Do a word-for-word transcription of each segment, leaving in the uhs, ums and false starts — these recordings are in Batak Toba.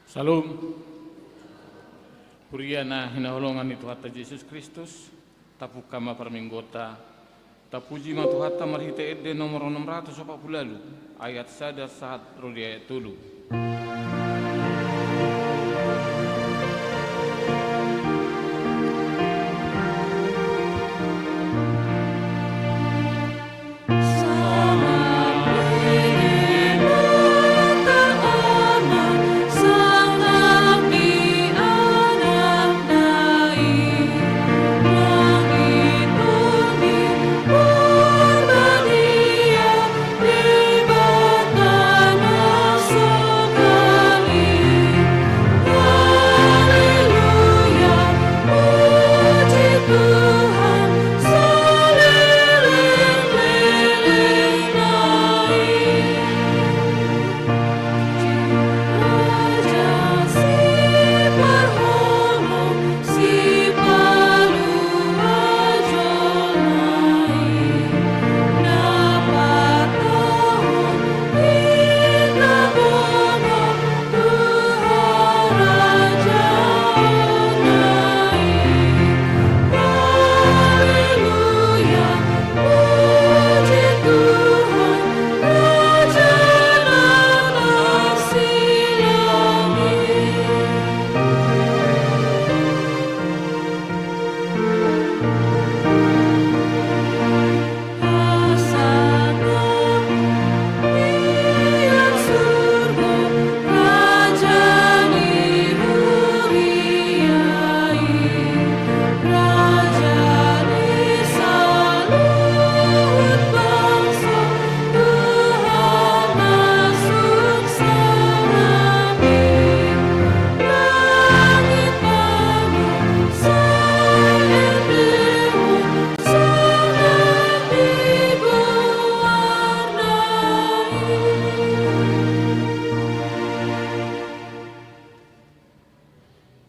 Syalom. Huria na hinaholongan ni Tuhanta Jesus Kristus, tapungka ma parmingguonta. Tapuji ma Tuhanta marhite ende nomor onom ratus opat pulu ualu, ayat sada sahat ro di ayat tolu.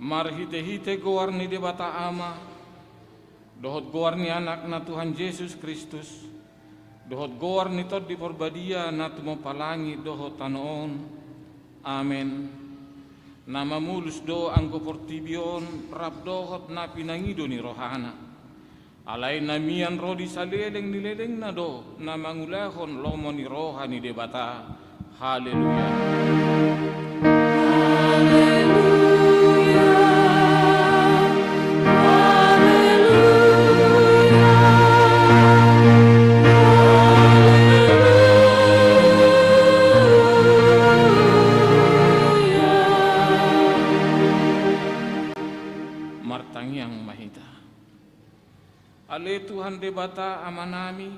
Marhite-hite goar ni Debata Ama, dohot goar ni Anakna Tuhan Jesus Kristus, dohot goar ni Tondi Parbadia na tumompa langit dohot tano on. Amen. Na mamolus do anggo portibi on rap dohot na pinangido ni rohana. Alai na mian ro di saleleng ni lelengna do na mangulahon lomo ni roha ni Debata. Haleluya. Haleluya. Haleluya. Martangiang ma hita. Ale Tuhan Debata Amanami,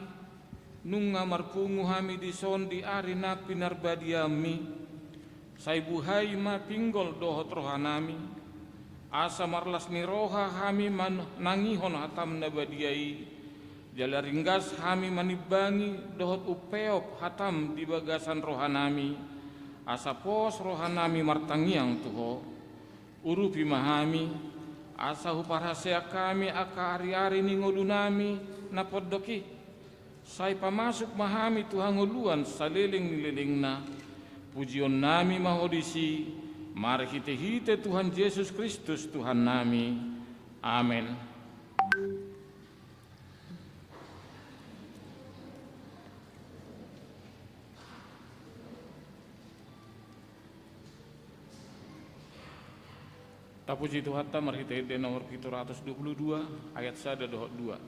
nunga marpungu hami dison di ari na pinarbadiaonmi, sai buhai ma pinggol dohot rohanami, asa marlas ni roha hami manangihon hatam na badia i, jala ringgas hami manimbangi dohot umpeop hatam di bagasan rohanami, asa pos rohanami martangiang tu Ho. Urupi ma hami, asa huparhaseang hami angka ari-ari ni ngolunami na pondok i. Sai pamasuk ma hami tu hangoluan saleleng ni lelengna. Pujionnami ma Ho disi, marhite-hite Tuhan Jesus Kristus Tuhannami. Amen. Tapuji Tuhanta marhite ende nomor pitu ratus dua pulu dua, ayat sada dohot dua.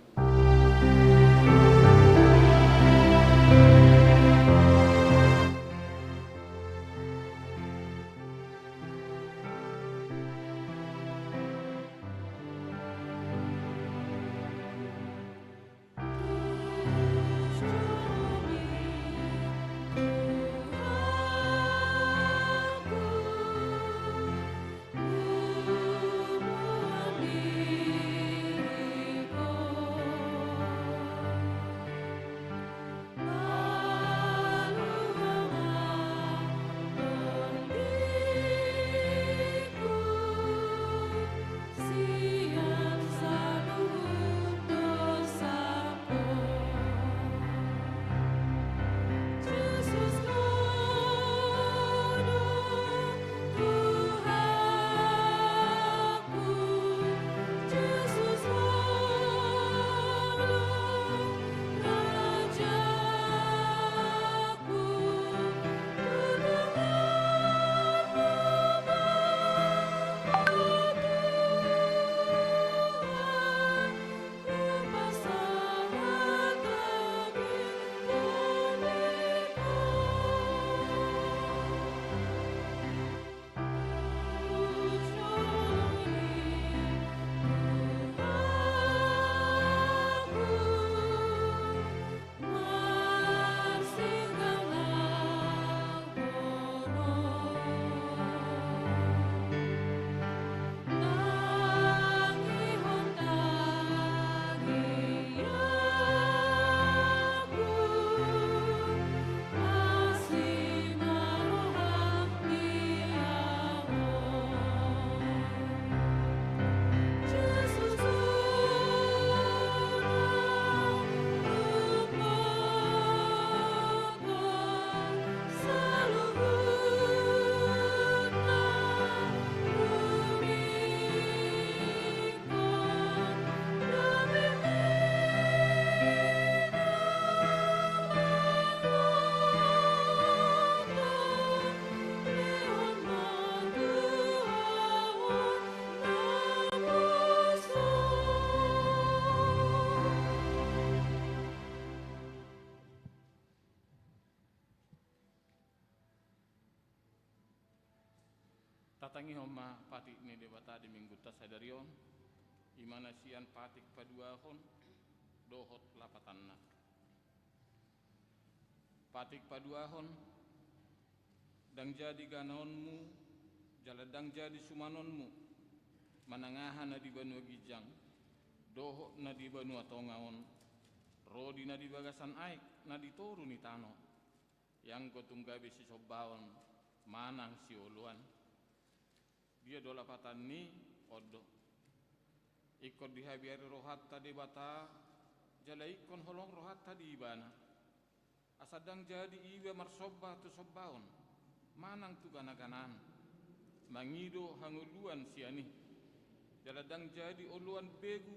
Tangihon ma patik ni Debata di Minggunta sadari on, i ma na sian patik paduahon dohot lapatanna. Patik paduahon, ndang jadi ganaonmu, jala ndang jadi sumanonmu, manang aha na di banua ginjang, dohot na di banua tonga on, ro di na di bagasan aek na di toru ni tano, ianggo tung gabe sisombaon manang sioloan. Dia do lapatan ni on do. Ingkon dihabiari rohanta Debata, jala ingkon holong rohanta di Ibana. Asa ndang jadi iba marsomba tu sombaon, manang tu ganaganaan, mangido hangoluan sian i. Jala ndang jadi oloan begu,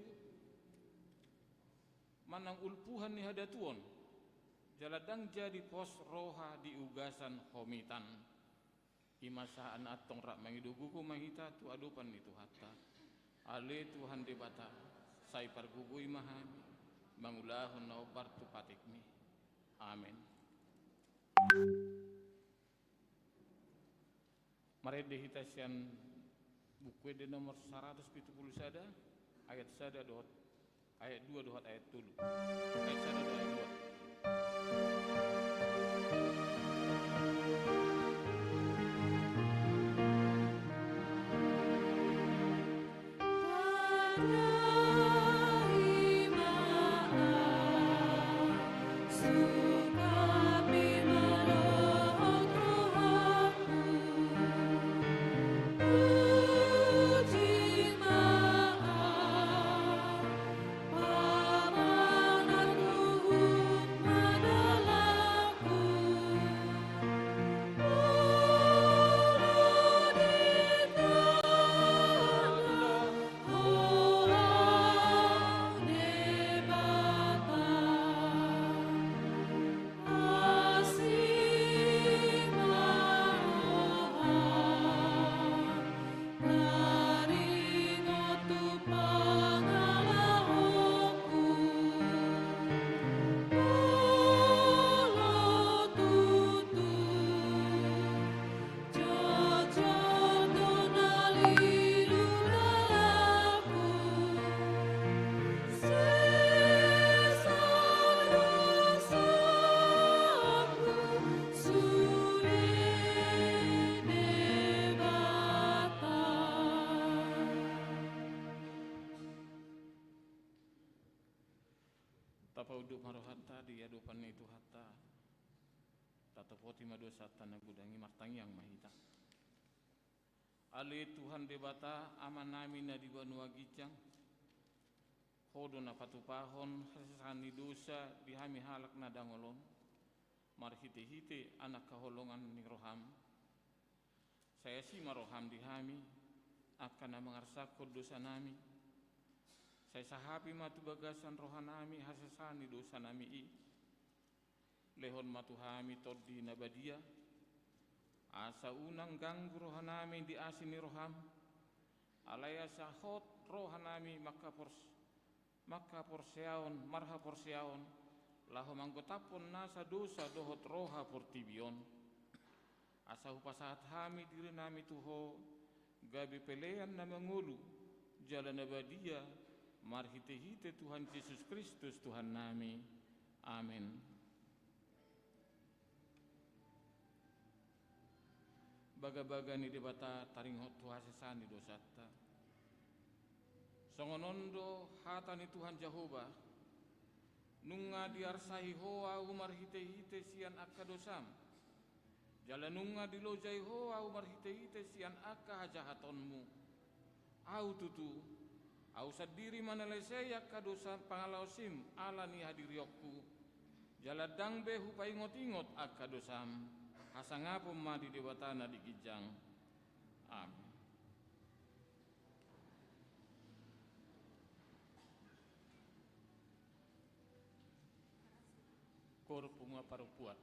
manang ulpuhan ni hadatuon, jala ndang jadi pos roha di ugasan homitan. I ma sahat na antong rap mangido gogo ma hita tu adopan ni Tuhanta. Ale Tuhan Debata, sai pargogoi ma hami, mangulahon na hombar tu patikmi. Amen. Marende hita sian Buku Ende nomor saratus pitu pulu sada, ayat sada dohot, ayat dua dohot ayat tolu. Ayat sada dohot ayat dua. Tapaunduk ma rohanta di adopan ni Tuhanta. Tatopoti ma dosanta na godang i, martangiang ma hita. Ale Tuhan Debata, Amanami na di banua ginjang, Ho do na patupahon hasesaan ni dosa di hami halak na dangol on, marhitehite angka haholongan ni roham. Sai asi ma roham di hami, angka na mangarsangkon dosanami. Sai sahapi ma tu bagasan rohanami hasesaan ni dosanami i. Lehon ma tu hami Tondi na badia, asa unang ganggu rohanami di asi ni roham, alai asa hot rohanami mangkapors-, mangkaporseaon, marhaporseaon, laho manggotaphon nasa dosa dohot roha portibi on. Asa hupasahat hami dirinami tu Ho, gabe pelean na mangolu, jala na badia, marhitehite Tuhan Jesus Kristus Tuhannami. Amen. Bagabaga ni Debata taringot tu hasesaan ni dosanta. Songon on do hata ni Tuhan Jahowa: Nunga diarsahi Ho ahu marhitehite sian angka dosam, jala nunga dilojai Ho ahu marhitehite sian angka hajahatonmu. Ahu tutu, ahu sandiri manalesei angka dosa pangalaosim ala ni hadirionku, jala ndang be hupaingotingot angka dosam. Hasangapon ma di Debata na di ginjang. Amen. Koor punguan parompuan.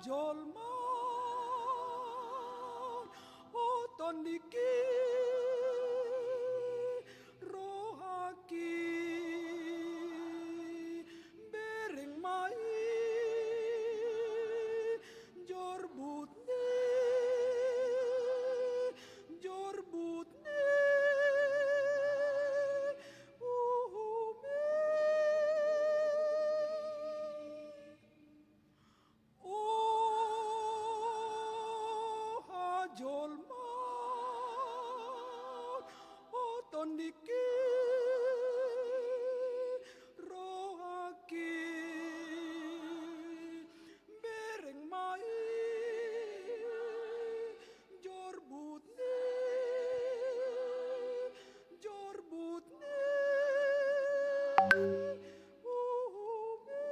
Jolma, o Tondiku, rohangki, bereng ma i, jorbut ni, jorbut ni uhum i. O hajolmaon, o Tondiku, rohangki, bereng ma i, jorbut ni, jorbut ni uhum i.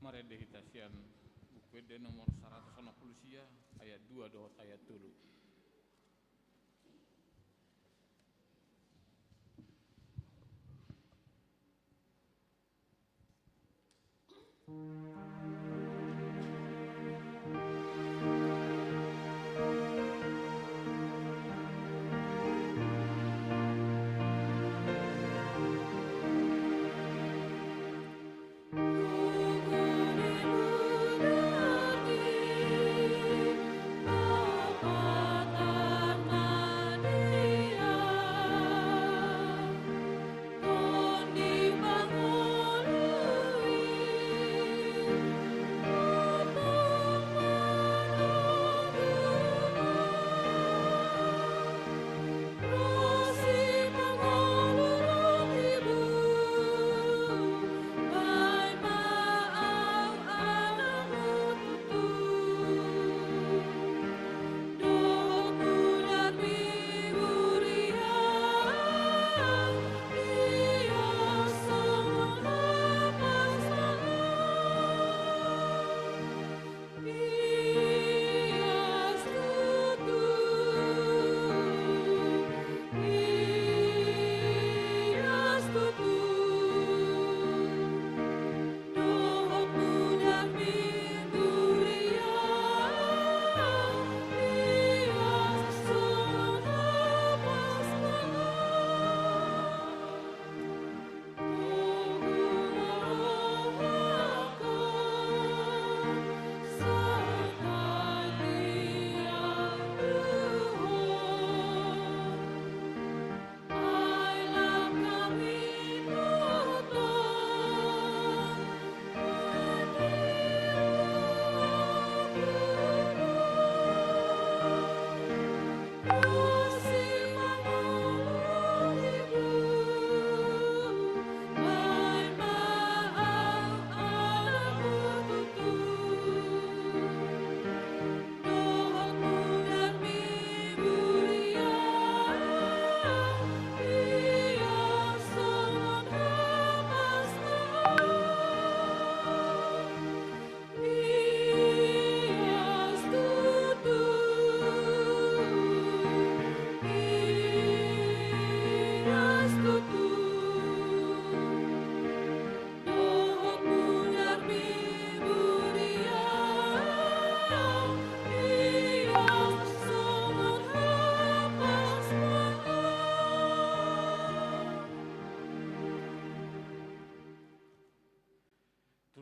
Marende hita sian Buku Ende nomor saratus onom pulu sia, ayat dua dohot ayat tolu.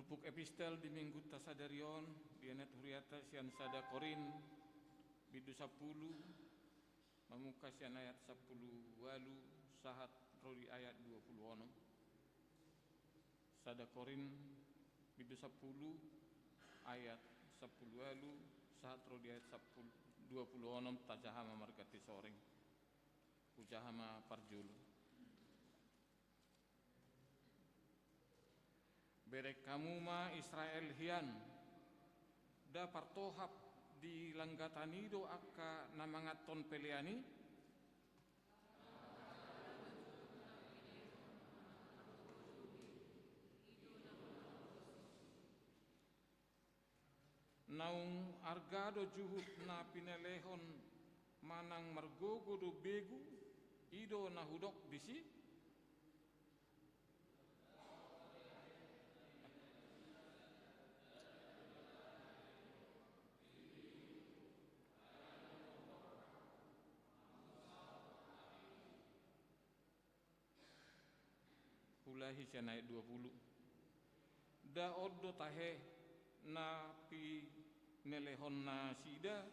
Buku epistel di minggunta sadari on dienet huriata sian sada Korint, bindu sampulu, mamungka sian ayat sampulu ualu sahat ro di ayat dua pulu onom. Sada Korint, bindu sampulu, ayat sampulu ualu sahat ro di ayat sampulu, dua pulu onom, tajaha ma marganti soreng. Hujaha ma parjolo. Bereng hamu ma Israel hian, nda partohap di langgatan i do angka na manganhon pelean i? Naung arga do juhut na pinelehon manang margogo do begu, i do na hudok disi? Huulahi sian ayat dua pulu. Nda on do tahe na pinelehon nasida?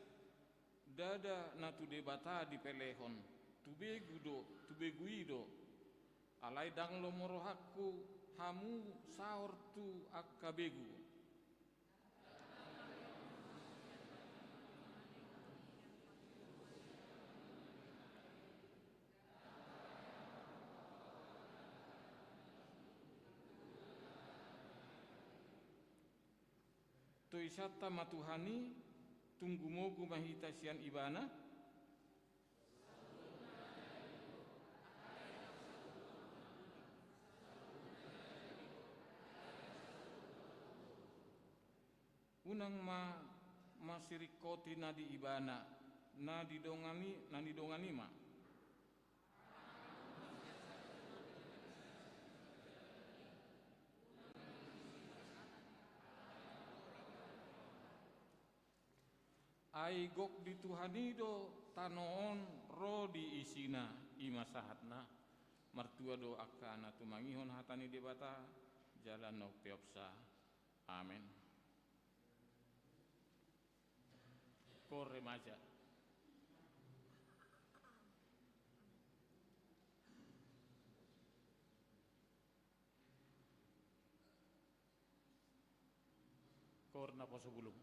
Ndada na tu Debata dipelehon, tu begu do, tu begu i do. Alai ndang lomo rohangku hamu saor tu angka begu. Toisanta ma Tuhan i, tung gumogo ma hita sian Ibana. Unang ma masiringkoti na di Ibana, na di dongan i, na di dongan i ma. Ai gok di Tuhan i do tano on ro di isina, i ma sahatna. Martua do angka na tumangihon hata ni Debata jala na umpeopsa. Amen. Koor remaja. Koor naposo bulung.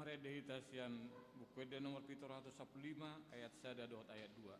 Marende hita sian Buku Ende nomor pitu ratus sampulu lima, ayat sada dohot ayat dua.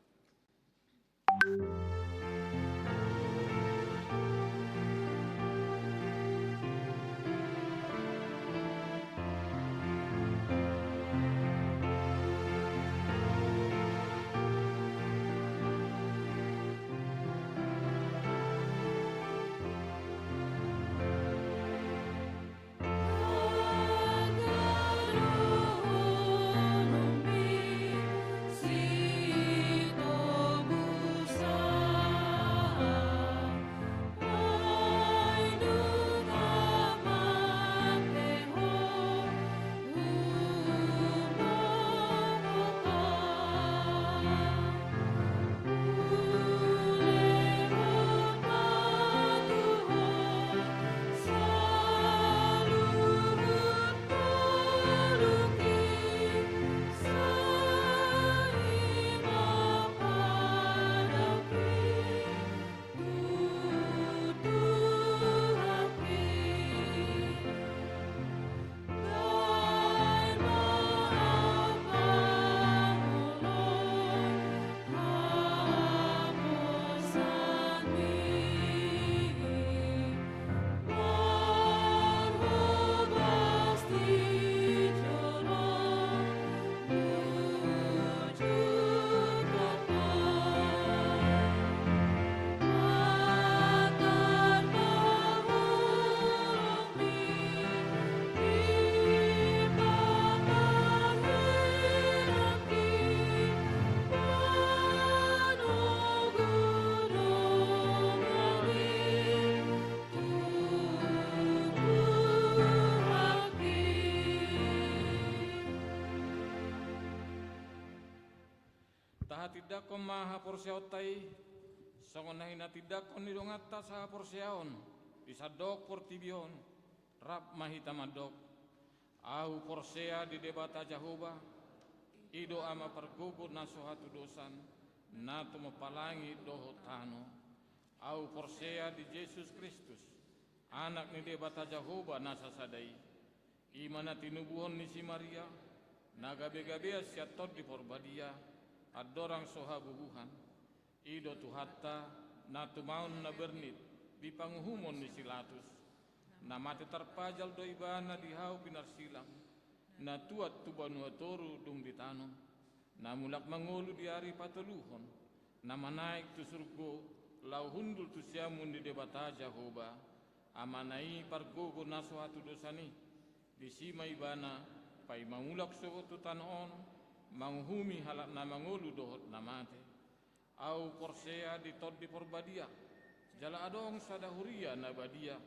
Tahatindangkon ma haporseaonta i, songon na hinatindangkon ni donganta sahaporseaon di sandok portibi on. Rap ma hita mandok: Ahu porsea di Debata Jahowa, i do Ama pargogo na so hatudosan, na tumompa langit dohot tano. Ahu porsea di Jesus Kristus, Anak ni Debata Jahowa na sasada i. I ma na tinubuhon ni si Maria, na gabegabean sian Tondi Porbadia, andorang so habubuhan. I do Tuhanta, na tumaon na bernit di panguhumon ni si Latus. Na mate tarpajal do Ibana di hau pinarsilang, na tuat tu banua toru dung di tano, na mulak mangolu di ari patoluhon, na manaek tu surgo, laho hundul tu siamun ni Debata Jahowa, Amana i pargogo na so hatudosan i. Disi ma Ibana paima mulak sogot tu tano on, manguhumi halak na mangolu dohot na mate. Ahu porsea di Tondi Porbadia, jala adong sada huria na badia,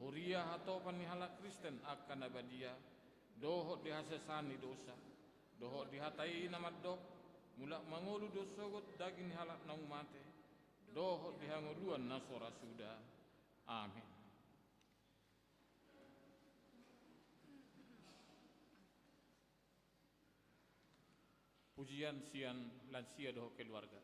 huria hatopan ni halak Kristen angka na badia, dohot di hasesaan ni dosa, dohot di hata i na mandok: Mulak mangolu do sogot daging ni halak naung mate, dohot di hangoluan na so ra suda. Amen. Pujian sian lansia dohot keluarga.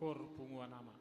Hor punguan ama.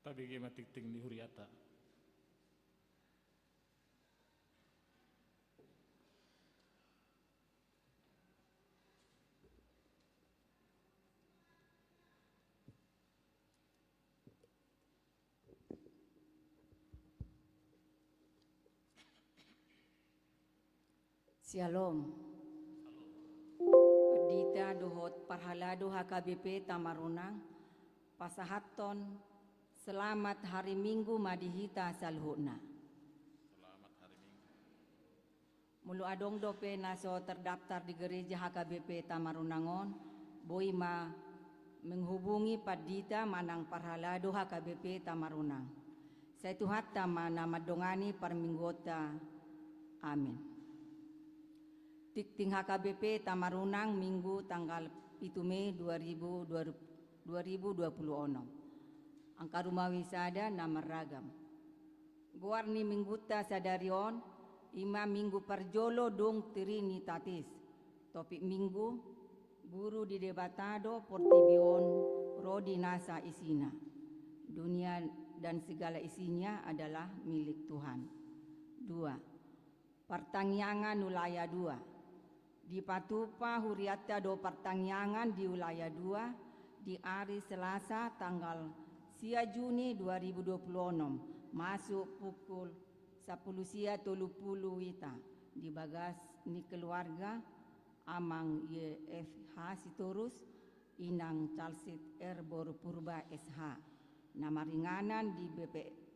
Tabege ma tingting ni huriata. Syalom. Pandita dohot parhalado H K B P Tamaronang, pasahathon selamat hari Minggu ma di hita saluhutna. Selamat hari Minggu. Molo adong dope na so terdaftar di gereja H K B P Tamaronang on, boi ma menghubungi pandita manang parhalado H K B P Tamaronang. Sai Tuhanta ma na mandongani parmingguonta. Amin. Tingting H K B P Tamaronang, Minggu tanggal pitu Mei dua ribu dua puluh, dua ribu dua puluh onom. Angka rumawi sada na marragam. Goar ni Minggunta sadari on, i ma Minggu parjolo dung Trinitatis. Topik Minggu, guru di Debata do portibi on ro di nasa isina. Dunia dan segala isinya adalah milik Tuhan. Dua, partangiangan Ulaya dua. Dipatupa hurianta do partangiangan di Ulaya dua di ari Selasa tanggal sia Juni dua ribu dua puluh onom, masuk pukul sampulu sia tolu pulu wita di bagas ni keluarga Amang Y F H Sitorus, Inang Calsit R Boru Purba S H, na maringanan di B P,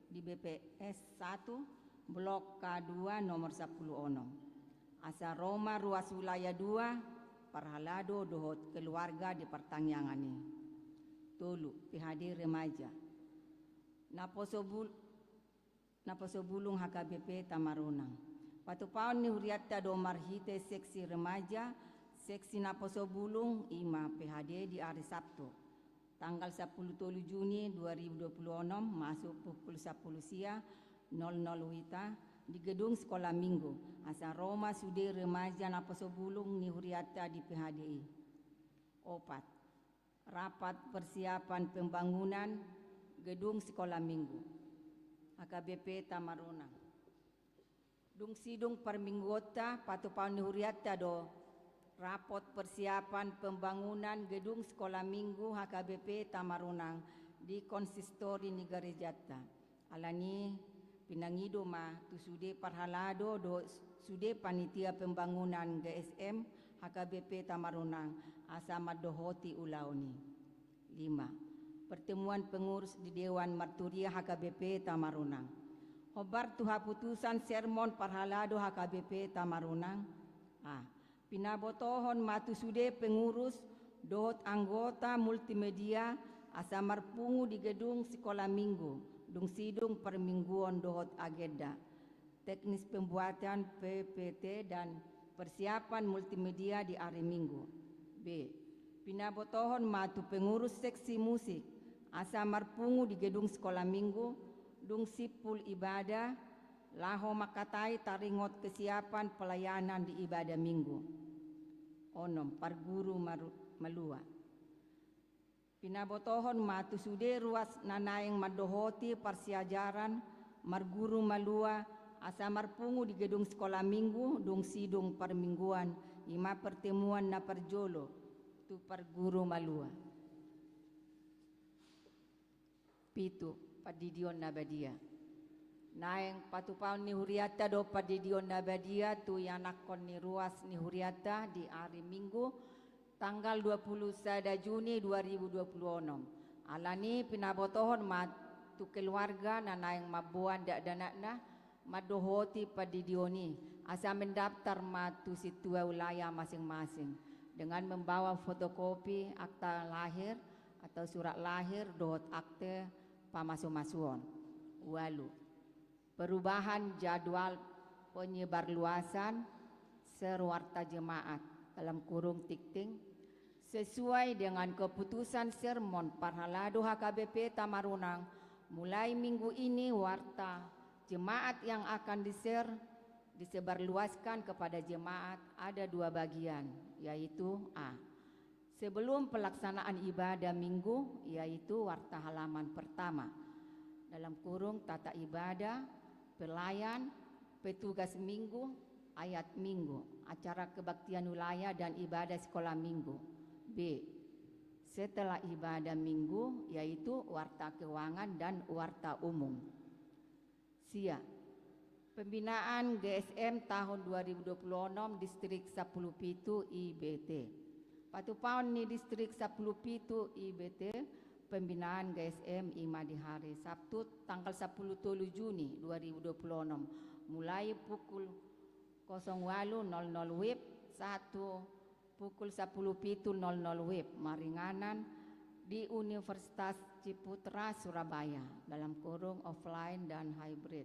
di B P S satu, Blok K dua, nomor sampulu onom. Asa ro ma ruas Ulaya dua, parhalado dohot keluarga di partangiangan i. Tolu, P H D remaja. Naposo bul-, Naposo Bulung H K B P Tamaronang. Patupaon ni hurianta do marhite seksi remaja, seksi Naposo Bulung, i ma P H D di ari Sabtu, tanggal sampulu tolu Juni dua ribu dua puluh onom, masuk pukul sampulu sia nol nol wita di gedung Sekolah Minggu. Asa ro ma sude remaja Naposo Bulung ni hurianta di P H D i. Opat, rapat persiapan pembangunan gedung Sekolah Minggu H K B P Tamaronang. Dung sidung parmingguonta, patupaon ni hurianta do rapot persiapan pembangunan gedung Sekolah Minggu H K B P Tamaronang di konsistori ni garejanta. Alani i, pinangido ma tu sude parhalado dohot sude panitia pembangunan G S M H K B P Tamaronang asa mandohoti ulaon i. Lima, pertemuan pengurus di Dewan Marturia H K B P Tamaronang. Hombar tu haputusan sermon parhalado H K B P Tamaronang. A, pinabotohon ma tu sude pengurus dohot anggota multimedia asa marpungu di gedung Sekolah Minggu, dung sidung parmingguon dohot agenda teknis pembuatan P P T dan persiapan multimedia di ari Minggu. B, pinabotohon ma tu pengurus seksi musik asa marpungu di gedung Sekolah Minggu, dung simpul ibadah, laho mangkatai taringot kesiapan pelayanan di ibadah Minggu. Onom, parguru maru-, malua. Pinabotohon ma tu sude ruas na naeng mandohoti parsiajaran marguru malua asa marpungu di gedung Sekolah Minggu, dung sidung parmingguan, i ma pertemuan na parjolo tu parguru malua. Pitu, pandidion na badia. Naeng patupaon ni hurianta do pandidion na badia tu ianakhon ni ruas ni hurianta di ari Minggu, tanggal dua puluh sada Juni dua ribu dua puluh onom. Alani i pinabotohon ma tu keluarga na naeng mamboan dakdanakna mandohoti pandidion i, asa mendaftar ma tu sintua wilayah masing-masing dengan membawa fotokopi akta lahir atau surat lahir dohot akte pamasumasuon. Ualu, perubahan jadwal penyebarluasan ser warta jemaat, dalam kurung tingting, sesuai dengan keputusan sermon parhalado H K B P Tamaronang, mulai minggu ini warta jemaat yang akan di-share, disebarluaskan kepada jemaat ada dua bagian, yaitu A, sebelum pelaksanaan ibadah Minggu, yaitu warta halaman pertama. dalam kurung tata ibadah, pelayan, petugas minggu, ayat minggu, acara kebaktian wilayah dan ibadah sekolah minggu. B. Setelah ibadah minggu, yaitu warta keuangan dan warta umum. Sia. Pembinaan G S M tahun dua ribu dua puluh enam Distrik Sampulu Pitu I B T. Patupaon ni Distrik Sampulu Pitu I B T, pembinaan G S M i ma di hari Sabtu tanggal sampulu tolu Juni dua ribu dua puluh enam, mulai pukul kosong walu nol nol W I B sahat tu pukul sampulu pitu nol nol W I B maringanan di Universitas Ciputra Surabaya, dalam kurung offline dan hybrid,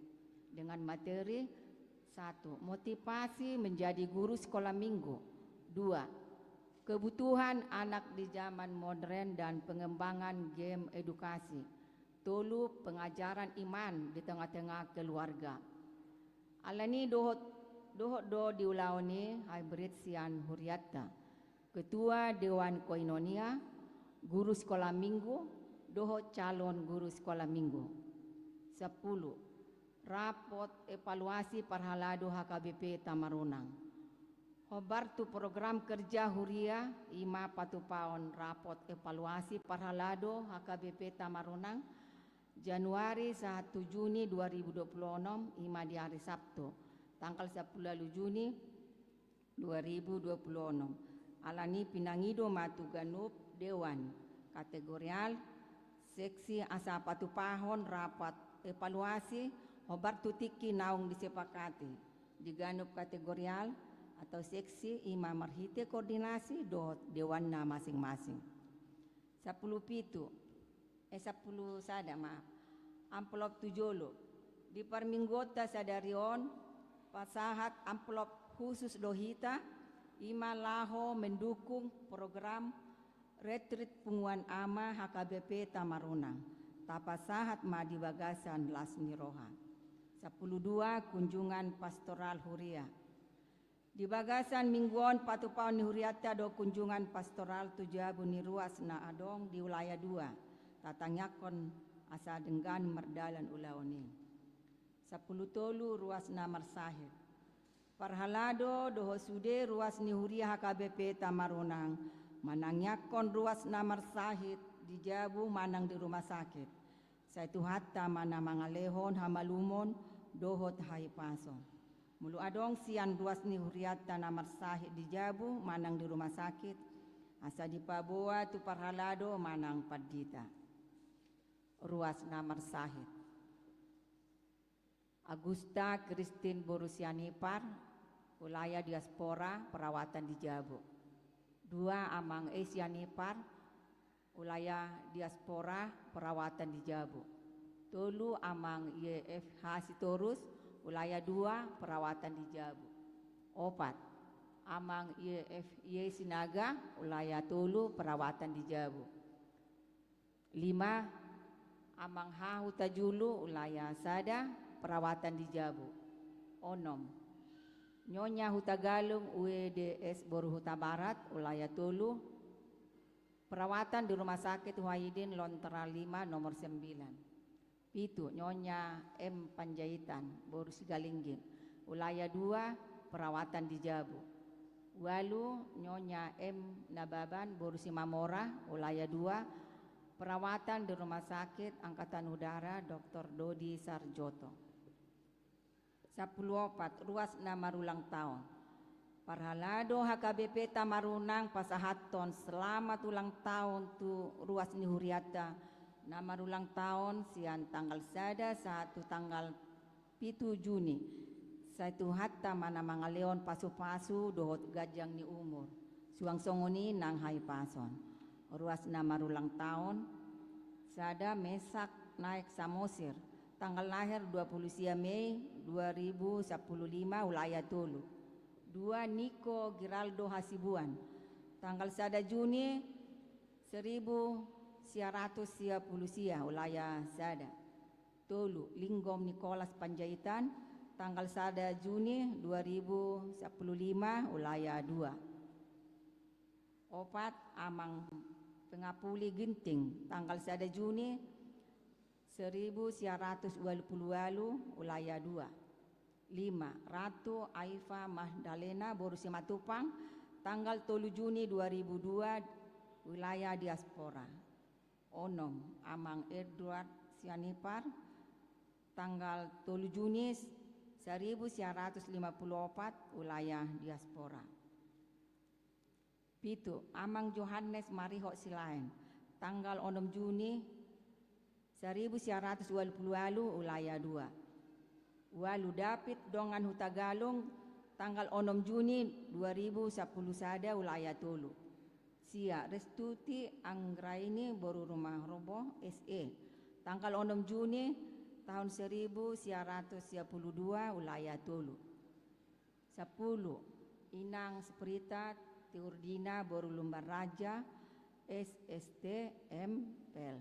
dengan materi: satu, motivasi menjadi guru sekolah minggu. Dua, kebutuhan anak di zaman modern dan pengembangan game edukasi. Tolu, pengajaran iman di tengah-tengah keluarga. Alani dohot, dohot do di ulaon i hybrid sian huriatta. Ketua Dewan Koinonia, guru sekolah minggu, dohot calon guru sekolah minggu. Sampulu, rapot evaluasi parhalado H K B P Tamaronang. Hombar tu program kerja huria i ma patupaon rapot evaluasi parhalado H K B P Tamaronang, Januari sahat tu Juni dua ribu dua puluh enam, i ma di hari Sabtu, tanggal sampulu walu Juni dua ribu dua puluh enam. Alani pinangido ma tu ganup dewan, kategorial, seksi asa patupahon rapat evaluasi hombar tu tingki naung disepakati di ganup kategorial atau seksi, i ma marhite koordinasi dohot dewanna masing-masing. Sampulu pitu, eh, sampulu sada, maaf. Amplop tu jolo. Di parmingguonta sadari on, pasahat amplop khusus do hita, i ma laho mendukung program retreat Punguan Ama H K B P Tamaronang. Tapasahat ma di bagasan las ni roha. Sampulu dua, kunjungan pastoral huria. Di bagasan minggu on patupaon ni huriatta do kunjungan pastoral tu jabu ni ruas na adong di wilayah dua, tatangiangkon asa denggan mardalan ulaon i. Sampulu tolu, ruas na marsahit. Parhalado dohot sude ruas ni huria H K B P Tamaronang manangiangkon ruas na marsahit di jabu manang di rumah sakit. Sai Tuhanta ma na mangalehon hamalumon dohot hahipason. Molo adong sian ruas ni huriatta na marsahit di jabu manang di rumah sakit, asa dipaboa tu parhalado manang pandita. Ruas na marsahit. Agusta Christine boru Sianipar, wilayah diaspora, perawatan di jabu. Dua, Amang E Sianipar, wilayah diaspora, perawatan di jabu. Tolu, Amang Y F H Sitorus, wilayah dua, perawatan di jabu. Opat, Amang Y F Y Sinaga, wilayah tolu, perawatan di jabu. Lima, Amang H Hutajulu, wilayah sada, perawatan di jabu. Onom, Nyonya Hutagalung, W D S boru Hutabarat, wilayah tolu, perawatan di Rumah Sakit Wahidin Lontar lima nomor sembilan. Pitu, Nyonya M Panjaitan boru Sigalingging, wilayah dua, perawatan di jabu. Walu, Nyonya M Nababan boru Simamora, wilayah dua, perawatan di Rumah Sakit Angkatan Udara Doktor Dodi Sarjoto. Sampulu opat, ruas na marulang taon. Parhalado H K B P Tamaronang pasahathon selamat ulang taon tu ruas ni hurianta na marulang taon sian tanggal sada sahat tu tanggal pitu Juni. Sai Tuhanta ma na mangalehon pasupasu dohot ganjang ni umur. Suang songon i nang hahipason. Ruas na marulang taon, sada, Mesak Naek Samosir, tanggal lahir dua puluh sia Mei dua ribu sampulu lima, wilayah tolu. Dua, Niko Giraldo Hasibuan, tanggal sada Juni seribu sia ratus sia puluh sia, wilayah sada. Tolu, Linggom Nikolas Panjaitan, tanggal sada Juni dua ribu sampulu lima, wilayah dua. Opat, Amang Pengapuli Ginting, tanggal sada Juni seribu sia ratus ualu pulu ualu, ulaya dua. Lima, Ratu Aifa Magdalena boru Simatupang, tanggal tolu Juni dua ribu dua, wilayah diaspora. Onom, Amang Edward Sianipar, tanggal tolu Juni seribu sia ratus lima pulu opat, wilayah diaspora. Pitu, Amang Johannes Marihot Silaen, tanggal onom Juni seribu sia ratus ualu pulu ualu, ulaya dua. Ualu, David Dongan Hutagalung, tanggal onom Juni dua ribu sampulu sada, ulaya tolu. Sia, Restuti Anggraini boru Rumahroboh, S E, tanggal onom Juni tahun seribu sia ratus sia pulu dua, ulaya tolu. Sampulu, Inang Sprita Tiurdina boru Lumban Raja, S S T, M Pel,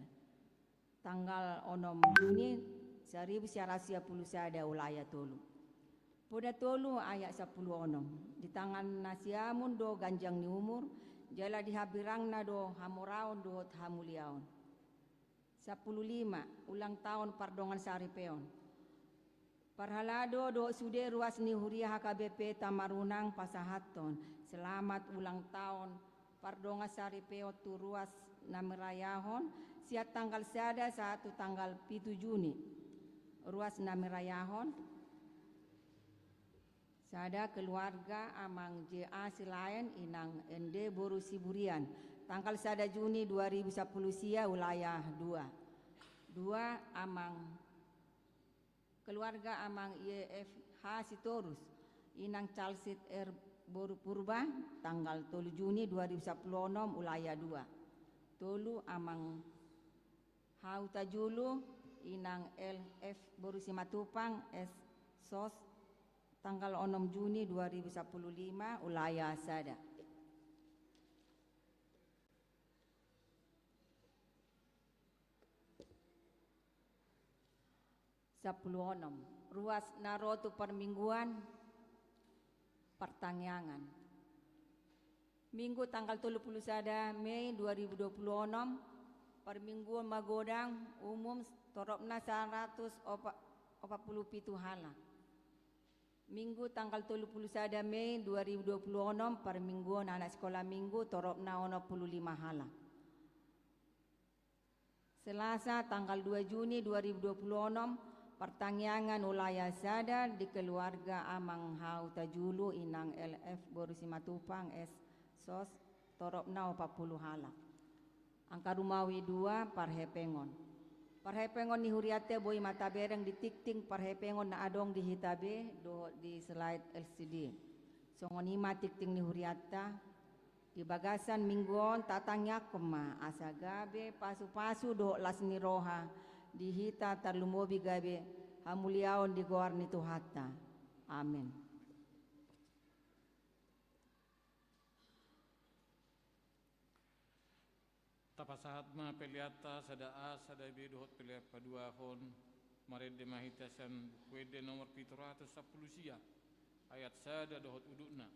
tanggal onom Juni seribu sia ratus sia pulu sada, ulaya tolu. Poda tolu ayat sampulu onom. Di tangan na siamun do ganjang ni umur, jala di hambirangna do hamoraon dohot hamuliaon. Sampulu lima, ulang taon pardongan saripeon. Parhalado dohot sude ruas ni huria H K B P Tamarunang pasahathon selamat ulang taon pardongan saripeon tu ruas na mirayahon, sian tanggal sada sahat tu tanggal pitu Juni. Ruas na mirayahon: sada, keluarga Amang J A Silaen, Inang Ende boru Siburian, tanggal sada Juni dua ribu sampulu sia, wilayah dua. Dua, Amang, keluarga Amang Y F H Sitorus, Inang Calsit R boru Purba, tanggal tolu Juni dua ribu sampulu onom, wilayah dua. Tolu, Amang H Hutajulu, Inang L F boru Simatupang, S sos, tanggal onom Juni dua ribu sampulu lima, wilayah sada. Sampulu onom, ruas na ro tu parmingguan partangiangan. Minggu tanggal tolu pulu sada Mei dua ribu dua pulu onom, parmingguon magodang, umum, toropna saratus opat pulu pitu halak. Minggu tanggal tolu pulu sada Mei dua ribu dua pulu onom, parmingguon anak sikola minggu, toropna onom pulu lima halak. Selasa tanggal dua Juni dua ribu dua pulu onom, partangiangan wilayah sada di keluarga Amang H Hutajulu, Inang L F boru Simatupang, S sos, toropna opat pulu halak. Angka rumawi dua, parhepengon. Parhepengon ni hurianta boi ma tabereng di tingting parhepengon na adong di hita be dohot di slide L C D. Songon i ma tingting ni hurianta. Di bagasan minggu on tatangiangkon ma asa gabe pasupasu dohot las ni roha di hita, tarlumobi gabe hamuliaon di goar ni Tuhanta. Amen. Tapasahat ma peleanta sada A sada B dohot pelean paduahon. Marende ma hita sian Buku Ende nomor pitu ratus sampulu sia, ayat sada dohot udutna.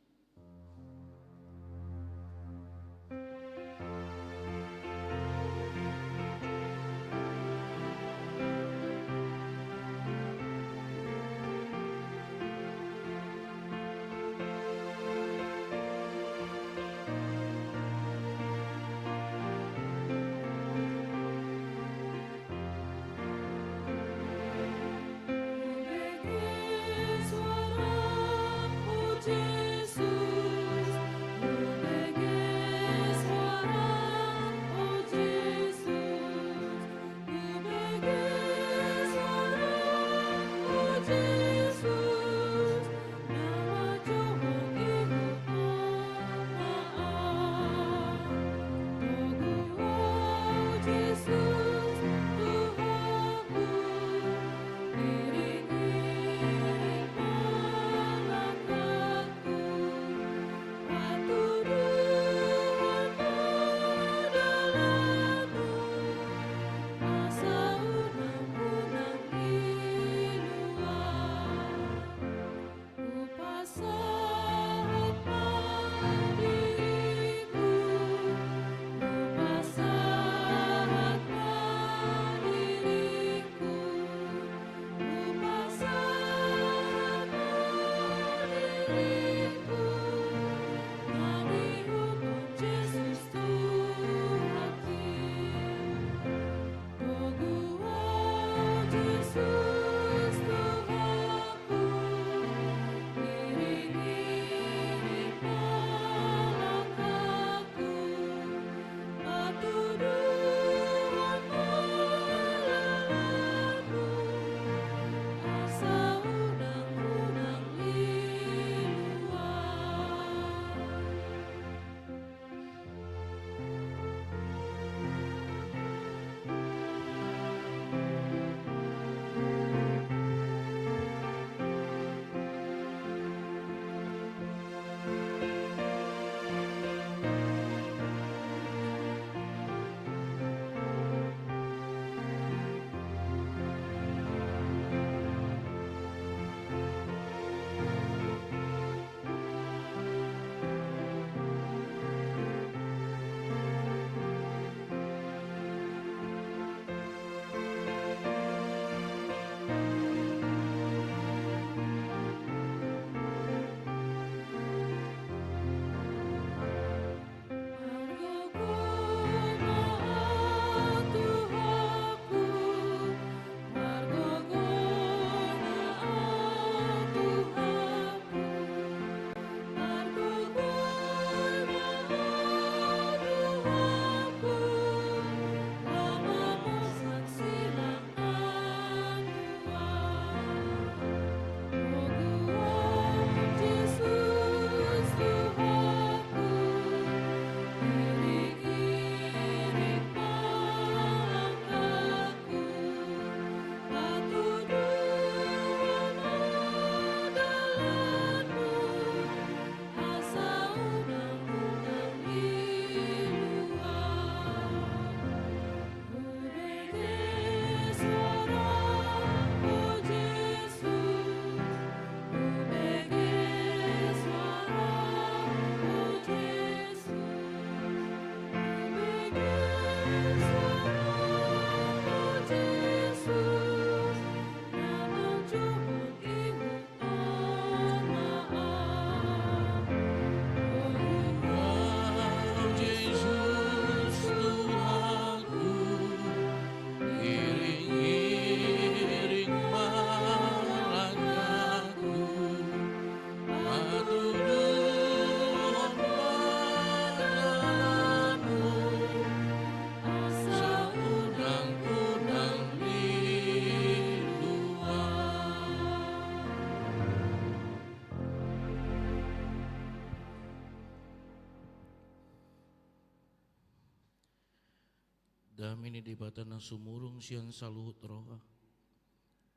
Dame ni Debata na sumurung sian saluhut roha,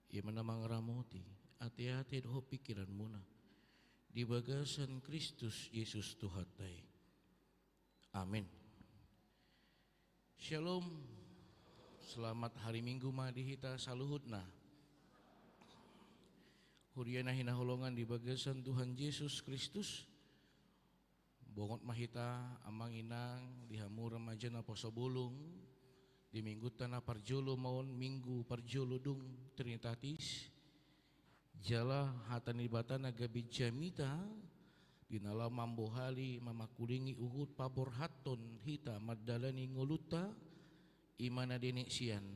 ia ma na mangaramoti ateate dohot pingkiranmuna di bagasan Kristus Jesus Tuhanta i. Amin. Syalom. Selamat hari Minggu ma di hita saluhutna. Huria na hinaholongan di bagasan Tuhan Jesus Kristus, bongot ma hita, amang inang, di hamu remaja na poso bolon, di minggunta na parjolo ma on, minggu parjolo dung Trinitatis. Jala hata ni Debata na gabe jamita, di na laho mambohali, mamangkulingi huhut paborhathon hita mandalani ngolunta, i ma na dienet sian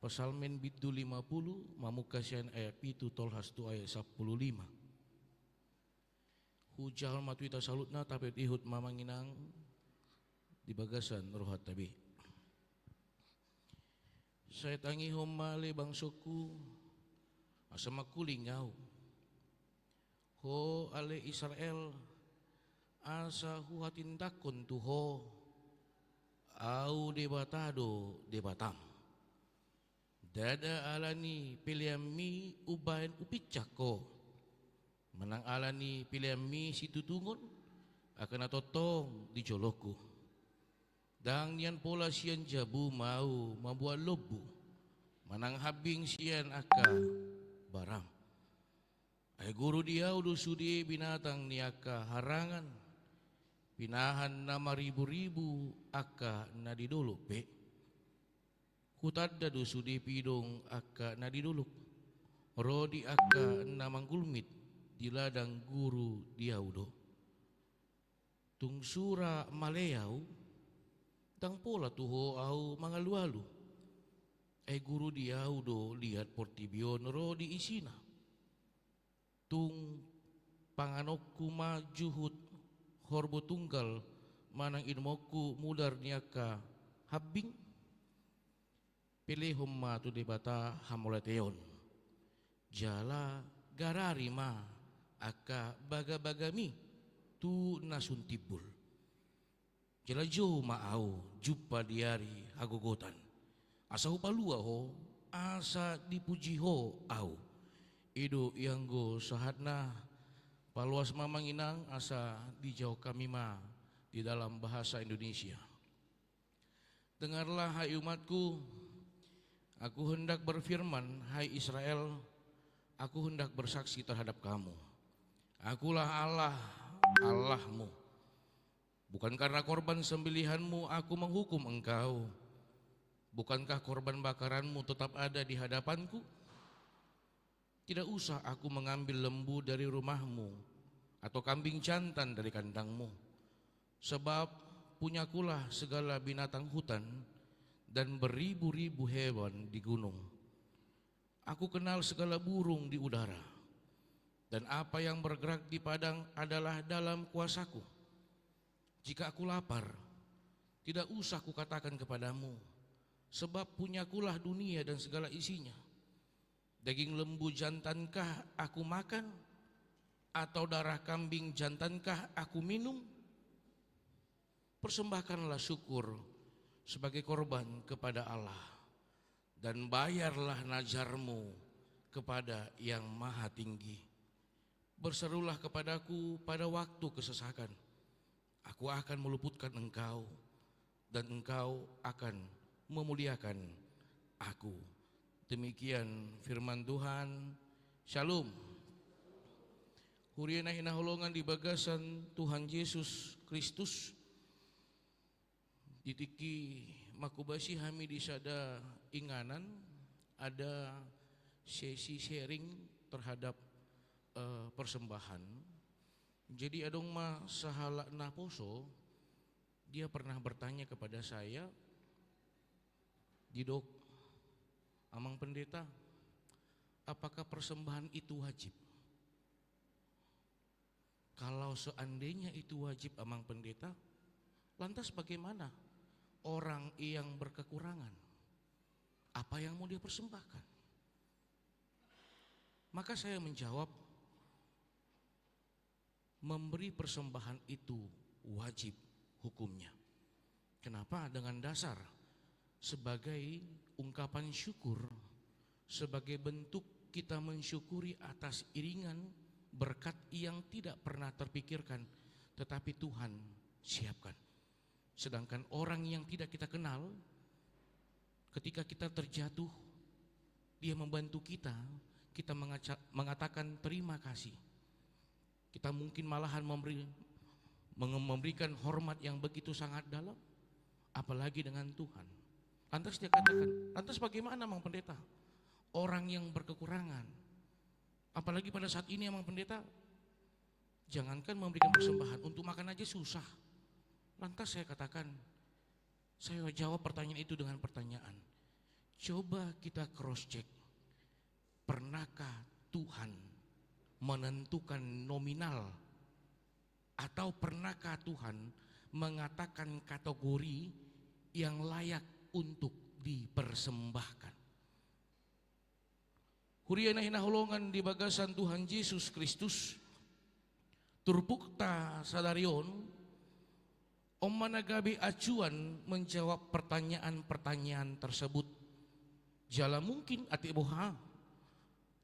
Psalmen bindu lima pulu, mamungka sian ayat pitu tolhas tu ayat sampulu lima. Hujahahon ma tu hita saluhutna, tapaihutihut ma, amang inang, di bagasan rohanta be. Sai tangihon ma ale bangsongku, asa mangkuling ahu. Ho ale Israel, asa huhatindanghon tu ho, ahu Debata do Debatam. Ndada ala ni peleanmi umbahen hupinsang ho, manang ala ni peleanmi situtungon, angka na tongtong di jolongku. Ndang nian pola sian jabum ahu mamboan lombu, manang hambing sian angka baram. Ai guru di ahu do sude binatang ni angka harangan, pinahan na mariburibu angka na di dolok pe. Hutanda do sude pidong angka na di dolok, ro di angka na manggulmit di ladang guru di ahu do. Tung sura male ahu, ndang pola tu ho ahu mangalualu. Ai guru di ahu do liat portibi on ro di isina. Tung panganonku ma juhut horbo tunggal, manang inumonku mudar ni angka hambing? Pelehon ma tu Debata hamauliateon, jala garari ma angka bagabagami tu na sun timbul. Jala jou ma ahu jumpa di ari hagogotan, asa hupalua ho, asa dipuji ho ahu. I do i anggo sahatna. Paloas ma, amang inang, asa dijawab hami ma di dalam bahasa Indonesia. Dengarlah, hai umatku, aku hendak berfirman, hai Israel, aku hendak bersaksi terhadap kamu. Akulah Allah, Allahmu. Bukan karena korban sembelihanmu aku menghukum engkau. Bukankah korban bakaranmu tetap ada di hadapanku? Tidak usah aku mengambil lembu dari rumahmu, atau kambing jantan dari kandangmu. Sebab punyakulah segala binatang hutan dan beribu-ribu hewan di gunung. Aku kenal segala burung di udara, dan apa yang bergerak di padang adalah dalam kuasaku. Jika aku lapar, tidak usah kukatakan kepadamu, sebab punyakulah dunia dan segala isinya. Daging lembu jantankah aku makan, atau darah kambing jantankah aku minum? Persembahkanlah syukur sebagai korban kepada Allah, dan bayarlah nazarmu kepada Yang Maha Tinggi. Berserulah kepadaku pada waktu kesesakan. Aku akan meluputkan engkau, dan engkau akan memuliakan aku. Demikian firman Tuhan. Shalom. Huria na hinaholongan di bagasan Tuhan Jesus Kristus, di tingki mangkobasi hami di sada inganan, ada sesi sharing terhadap, eh, persembahan. Jadi adong ma sahalak naposo, dia pernah bertanya kepada saya, didok, "Amang Pendeta, apakah persembahan itu wajib? Kalau seandainya itu wajib, Amang Pendeta, lantas bagaimana orang yang berkekurangan? Apa yang mau dia persembahkan?" Maka saya menjawab, memberi persembahan itu wajib hukumnya. Kenapa? Dengan dasar sebagai ungkapan syukur, sebagai bentuk kita mensyukuri atas iringan berkat yang tidak pernah terpikirkan, tetapi Tuhan siapkan. Sedangkan orang yang tidak kita kenal, ketika kita terjatuh, dia membantu kita, kita mengaca-, mengatakan terima kasih. Kita mungkin malahan memberi, menge-, memberikan hormat yang begitu sangat dalam, apalagi dengan Tuhan. Lantas dia katakan, "Lantas bagaimana, Amang Pendeta? Orang yang berkekurangan, apalagi pada saat ini, Amang Pendeta, jangankan memberikan persembahan, untuk makan aja susah." Lantas saya katakan, saya jawab pertanyaan itu dengan pertanyaan. Coba kita cross check. Pernahkah Tuhan menentukan nominal, atau pernahkah Tuhan mengatakan kategori yang layak untuk dipersembahkan? Huria na hinaholongan di bagasan Tuhan Jesus Kristus, turpukta sadari on, on ma na gabe acuan menjawab pertanyaan-pertanyaan tersebut. Jala mungkin atik boha,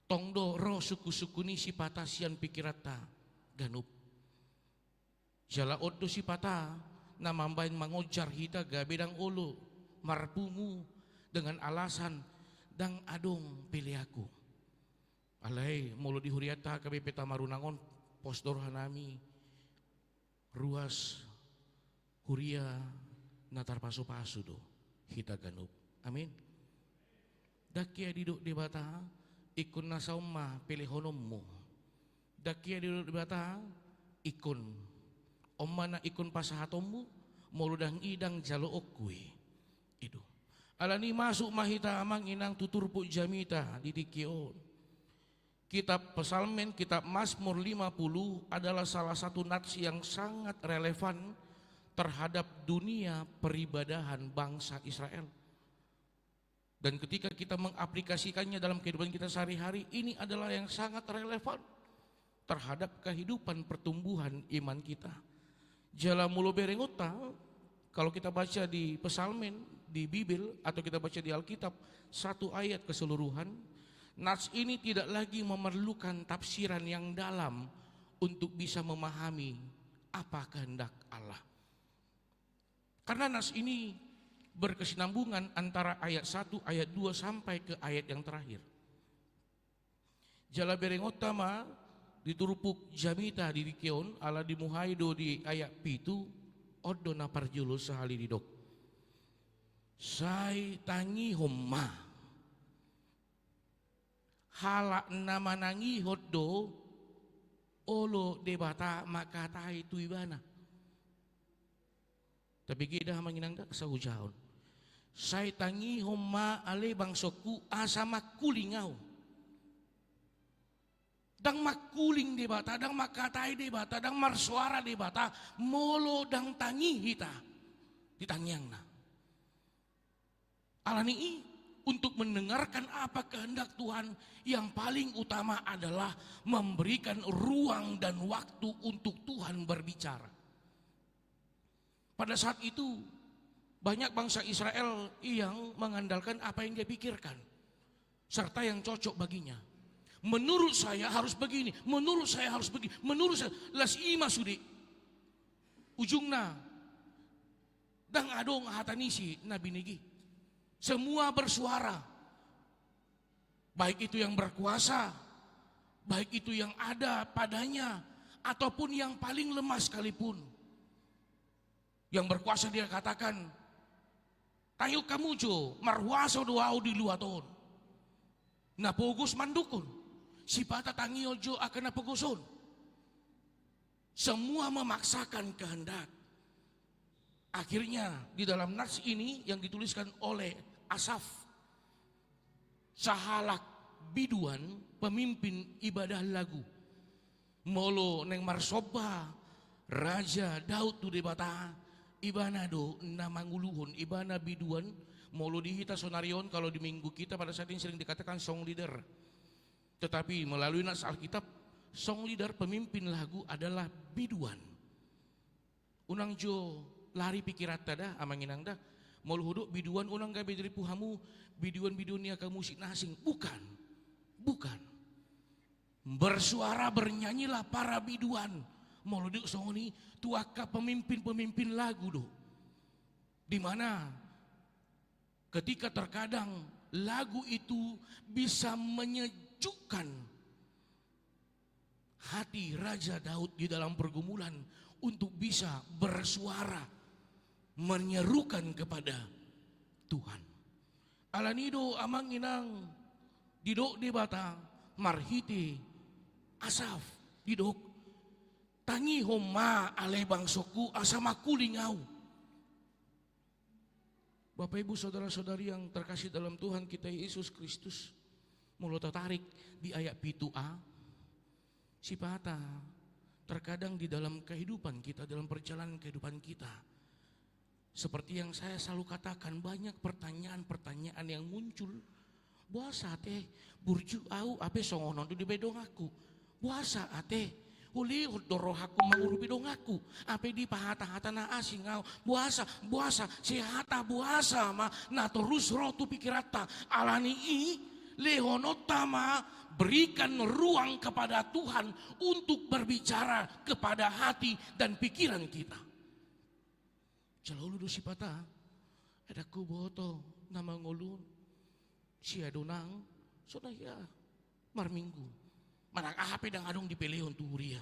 tong do ro sungkun-sungkun i sipata sian pikiranta ganup. Jala on do sipata na mambahen mangonjar hita gabe ndang olo marpungu dengan alasan ndang adong peleanku. Alai molo di hurianta H K B P Tamarunang on, pos do rohanami, ruas huria na tarpasu-pasu do hita ganup. Amin. Ndang hea didok Debata, ingkon nasa on ma pelehononmu. Ndang hea didok Debata, ingkon. On ma na ingkon pasahatonmu, molo ndang i ndang jaloonku i. I do. Alani i masuk ma hita, Amang Inang, tu turpuk jamita di tingki on. Kitab Psalmen, kitab Mazmur lima puluh adalah salah satu nats yang sangat relevan terhadap dunia peribadahan bangsa Israel. Dan ketika kita mengaplikasikannya dalam kehidupan kita sehari-hari, ini adalah yang sangat relevan terhadap kehidupan pertumbuhan iman kita. Jala molo berengonta, kalau kita baca di Psalmen, di Bibel, atau kita baca di Alkitab, satu ayat keseluruhan, nats ini tidak lagi memerlukan tafsiran yang dalam untuk bisa memahami apa kehendak Allah. Karena nats ini berkesinambungan antara ayat satu, ayat dua, sampai ke ayat yang terakhir. Jala berengonta ma di turpuk jamita di tingki on, ala dimuhai do di ayat pitu, on do na parjolo sahali didok. Sai tangihon ma. Halak na manangihon do olo Debata mangkatai tu ibana. Tapi geda, Amang Inang, da, sahujaon. Sai tangihon ma ale bangsongku asa mangkuling ahu. Ndang mangkuling Debata, ndang mangkatai Debata, ndang marsoara Debata, molo ndang tangi hita di tangiangna. Alani i, untuk mendengarkan apa kehendak Tuhan, yang paling utama adalah memberikan ruang dan waktu untuk Tuhan berbicara. Pada saat itu, banyak bangsa Israel yang mengandalkan apa yang dia pikirkan, serta yang cocok baginya. Menurut saya harus begini, menurut saya harus begini, menurut saya, las i ma sude. Ujungna, ndang adong hata ni si na binege i. Semua bersuara. Baik itu yang berkuasa, baik itu yang ada padanya, ataupun yang paling lemah sekalipun. Yang berkuasa dia katakan, "Tangihon hamu jo, marhuaso do ahu di luat on." Na pogos mandukun. Sipata tangihon jo angka na pogos on. Semua memaksakan kehendak. Akhirnya, di dalam nats ini yang dituliskan oleh Asaf, sahalak biduan, pemimpin ibadah lagu. Molo naeng marsomba Raja Daud tu Debata, ibana do na manguluhon, ibana biduan. Molo di hita sonari on, kalau di minggu kita pada saat ini sering dikatakan song leader. Tetapi melalui nats Alkitab, song leader, pemimpin lagu, adalah biduan. Unang jo lari pikiranta da, Amang Inang da. Molo hudok biduan, unang gabe diripu hamu biduan-biduan ni angka musik na asing. Bukan. Bukan. Bersuara, bernyanyilah para biduan. Molo didok songon i, tu angka pemimpin-pemimpin lagu do. Di mana ketika terkadang lagu itu bisa menyejukkan hati Raja Daud di dalam pergumulan untuk bisa bersuara menyerukan kepada Tuhan. Alani do, amang inang, didok Debata marhite Asaf, didok, tangihon ma ale bangsongku asa mangkuling ahu. Bapak, Ibu, saudara-saudari yang terkasih dalam Tuhan kita Yesus Kristus, molo tatarik di ayat pitu a, sipata terkadang di dalam kehidupan kita, dalam perjalanan kehidupan kita, seperti yang saya selalu katakan, banyak pertanyaan-pertanyaan yang muncul. Boasa ate burju ahu, ape songon on do dibaen donganku? Boasa ate, ulihon do rohangku mangurupi donganku, ape dipahata-hata na asing ahu? Boasa, boasa, sehata boasa ma na torus ro tu pikiranta? Alani i, lehononta ma, berikan ruang kepada Tuhan untuk berbicara kepada hati dan pikiran kita. Jala olo do sipata, ai ndang huboto na mangolu on. Sia do nang, songon i ia marminggu. Manang aha pe ndang adong dipelehon tu huria.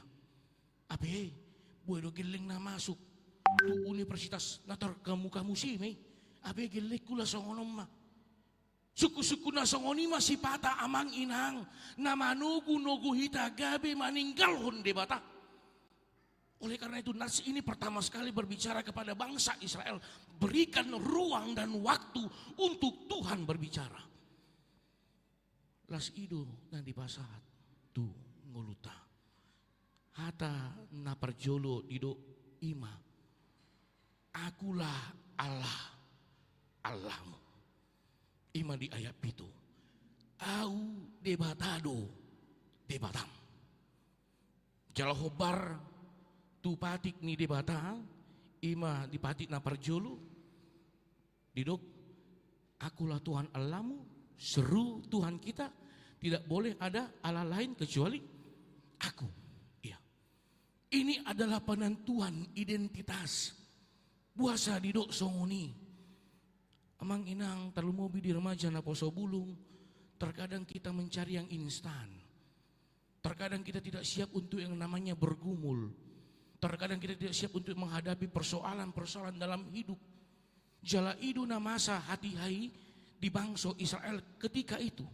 Ape, boi do gelleng na masuk tu universitas na terkemuka musim i. Ape, gellengku la songon on ma. Sungkun-sungkun na songon i ma sipata, amang inang, na manogu-nogu hita gabe maninggalhon Debata. Oleh karena itu, nas ini pertama sekali berbicara kepada bangsa Israel, berikan ruang dan waktu untuk Tuhan berbicara. Las i do na dipasahat tu ngolunta. Hata na parjolo didok i ma, Akulah Allah, Allahmu. I ma di ayat pitu. Ahu Debata do Debatam. Jala hombar tu patik ni Debata, i ma di patik na parjolo, didok, Akulah Tuhan Allahmu, seru Tuhan kita, tidak boleh ada Allah lain kecuali Aku. Iya. Ini adalah penentuan identitas. Boasa didok songon i? Amang inang, tarlumobi di remaja naposo bulung, terkadang kita mencari yang instan. Terkadang kita tidak siap untuk yang namanya bergumul. Terkadang kita tidak siap untuk menghadapi persoalan-persoalan dalam hidup. Jala i do na masa hatiha i di bangso Israel ketika itu.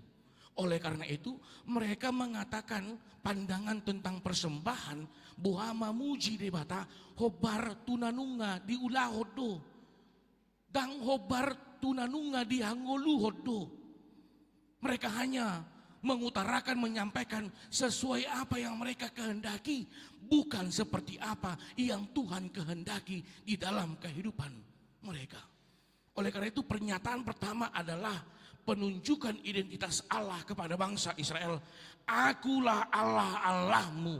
Oleh karena itu, mereka mengatakan pandangan tentang persembahan, boha mamuji Debata, hombar tu na nunga diulahon do. Ndang hombar tu na nunga dihangoluhon do. Mereka hanya mengutarakan, menyampaikan sesuai apa yang mereka kehendaki, bukan seperti apa yang Tuhan kehendaki di dalam kehidupan mereka. Oleh karena itu, pernyataan pertama adalah penunjukan identitas Allah kepada bangsa Israel. Akulah Allah, Allahmu.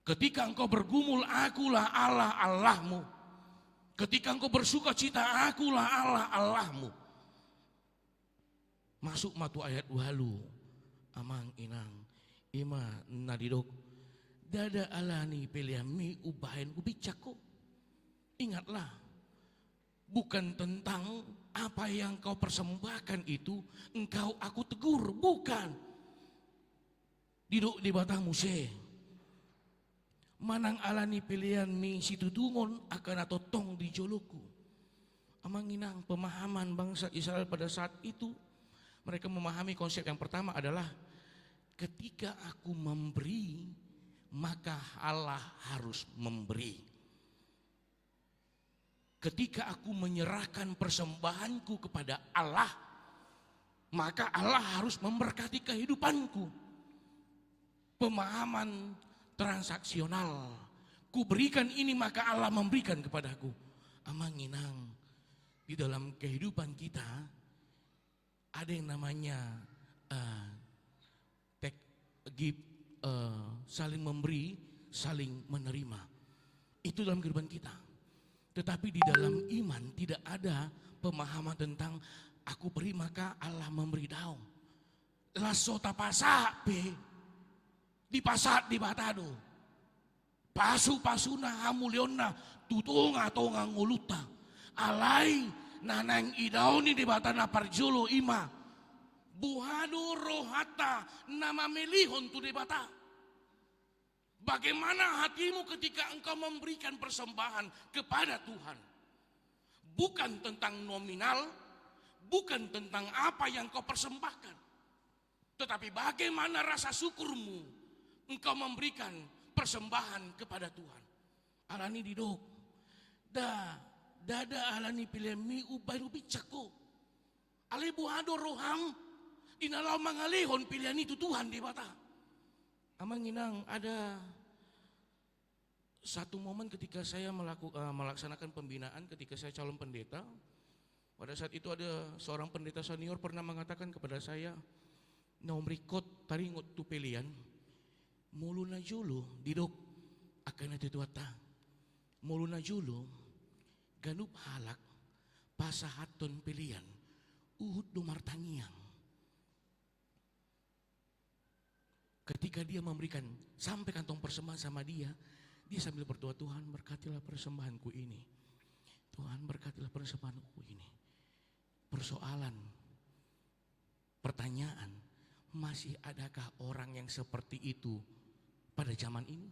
Ketika engkau bergumul, Akulah Allah, Allahmu. Ketika engkau bersukacita, Akulah Allah, Allahmu. Masuk ma tu ayat ualu, amang inang, i ma na didok, ndada alani peleanmi umbahen hubinsang ho. Ingatlah, bukan tentang apa yang kau persembahkan itu engkau Aku tegur, bukan. Didok Debata muse, manang alani peleanmi situtungon angka na tongtong di jolongku. Amang inang, pemahaman bangsa Israel pada saat itu, mereka memahami konsep yang pertama adalah, ketika Aku memberi, maka Allah harus memberi. Ketika Aku menyerahkan persembahanku kepada Allah, maka Allah harus memberkati kehidupanku. Pemahaman transaksional. Kuberikan ini, maka Allah memberikan kepadaku. Amang inang, di dalam kehidupan kita, ada yang namanya, eh, take, give, eh, saling memberi, saling menerima. Itu dalam kehidupan kita. Tetapi di dalam iman tidak ada pemahaman tentang aku beri maka Allah memberi, daong. Laos so tapasahat pe, dipasahat Debata do pasupasuna, hamulionna tu tongatonga ngolunta. Alai na naeng idaon ni Debata na parjolo i ma, boha do rohanta na mamelehon tu Debata. Bagaimana hatimu ketika engkau memberikan persembahan kepada Tuhan? Bukan tentang nominal, bukan tentang apa yang kau persembahkan, tetapi bagaimana rasa syukurmu engkau memberikan persembahan kepada Tuhan. Alani didok, da, ndada alani peleanmi umbahen ubinsang ho. Alai boha do roham di na laho mangalehon pelean i tu Tuhan Debata? Amang inang, ada satu momen ketika saya melaku-, eh, melaksanakan pembinaan, ketika saya calon pendeta, pada saat itu ada seorang pendeta senior pernah mengatakan kepada saya, naung ringkot taringot tu pelean, molo na jolo, didok angka natuatuanta, molo na jolo ganup halak pasahathon pelean, huhut do martangiang. Ketika dia memberikan, sampai kantong persembahan sama dia, dia sambil berdoa, "Tuhan, berkatilah persembahanku ini. Tuhan, berkatilah persembahanku ini." Persoalan, pertanyaan, masih adakah orang yang seperti itu pada zaman ini?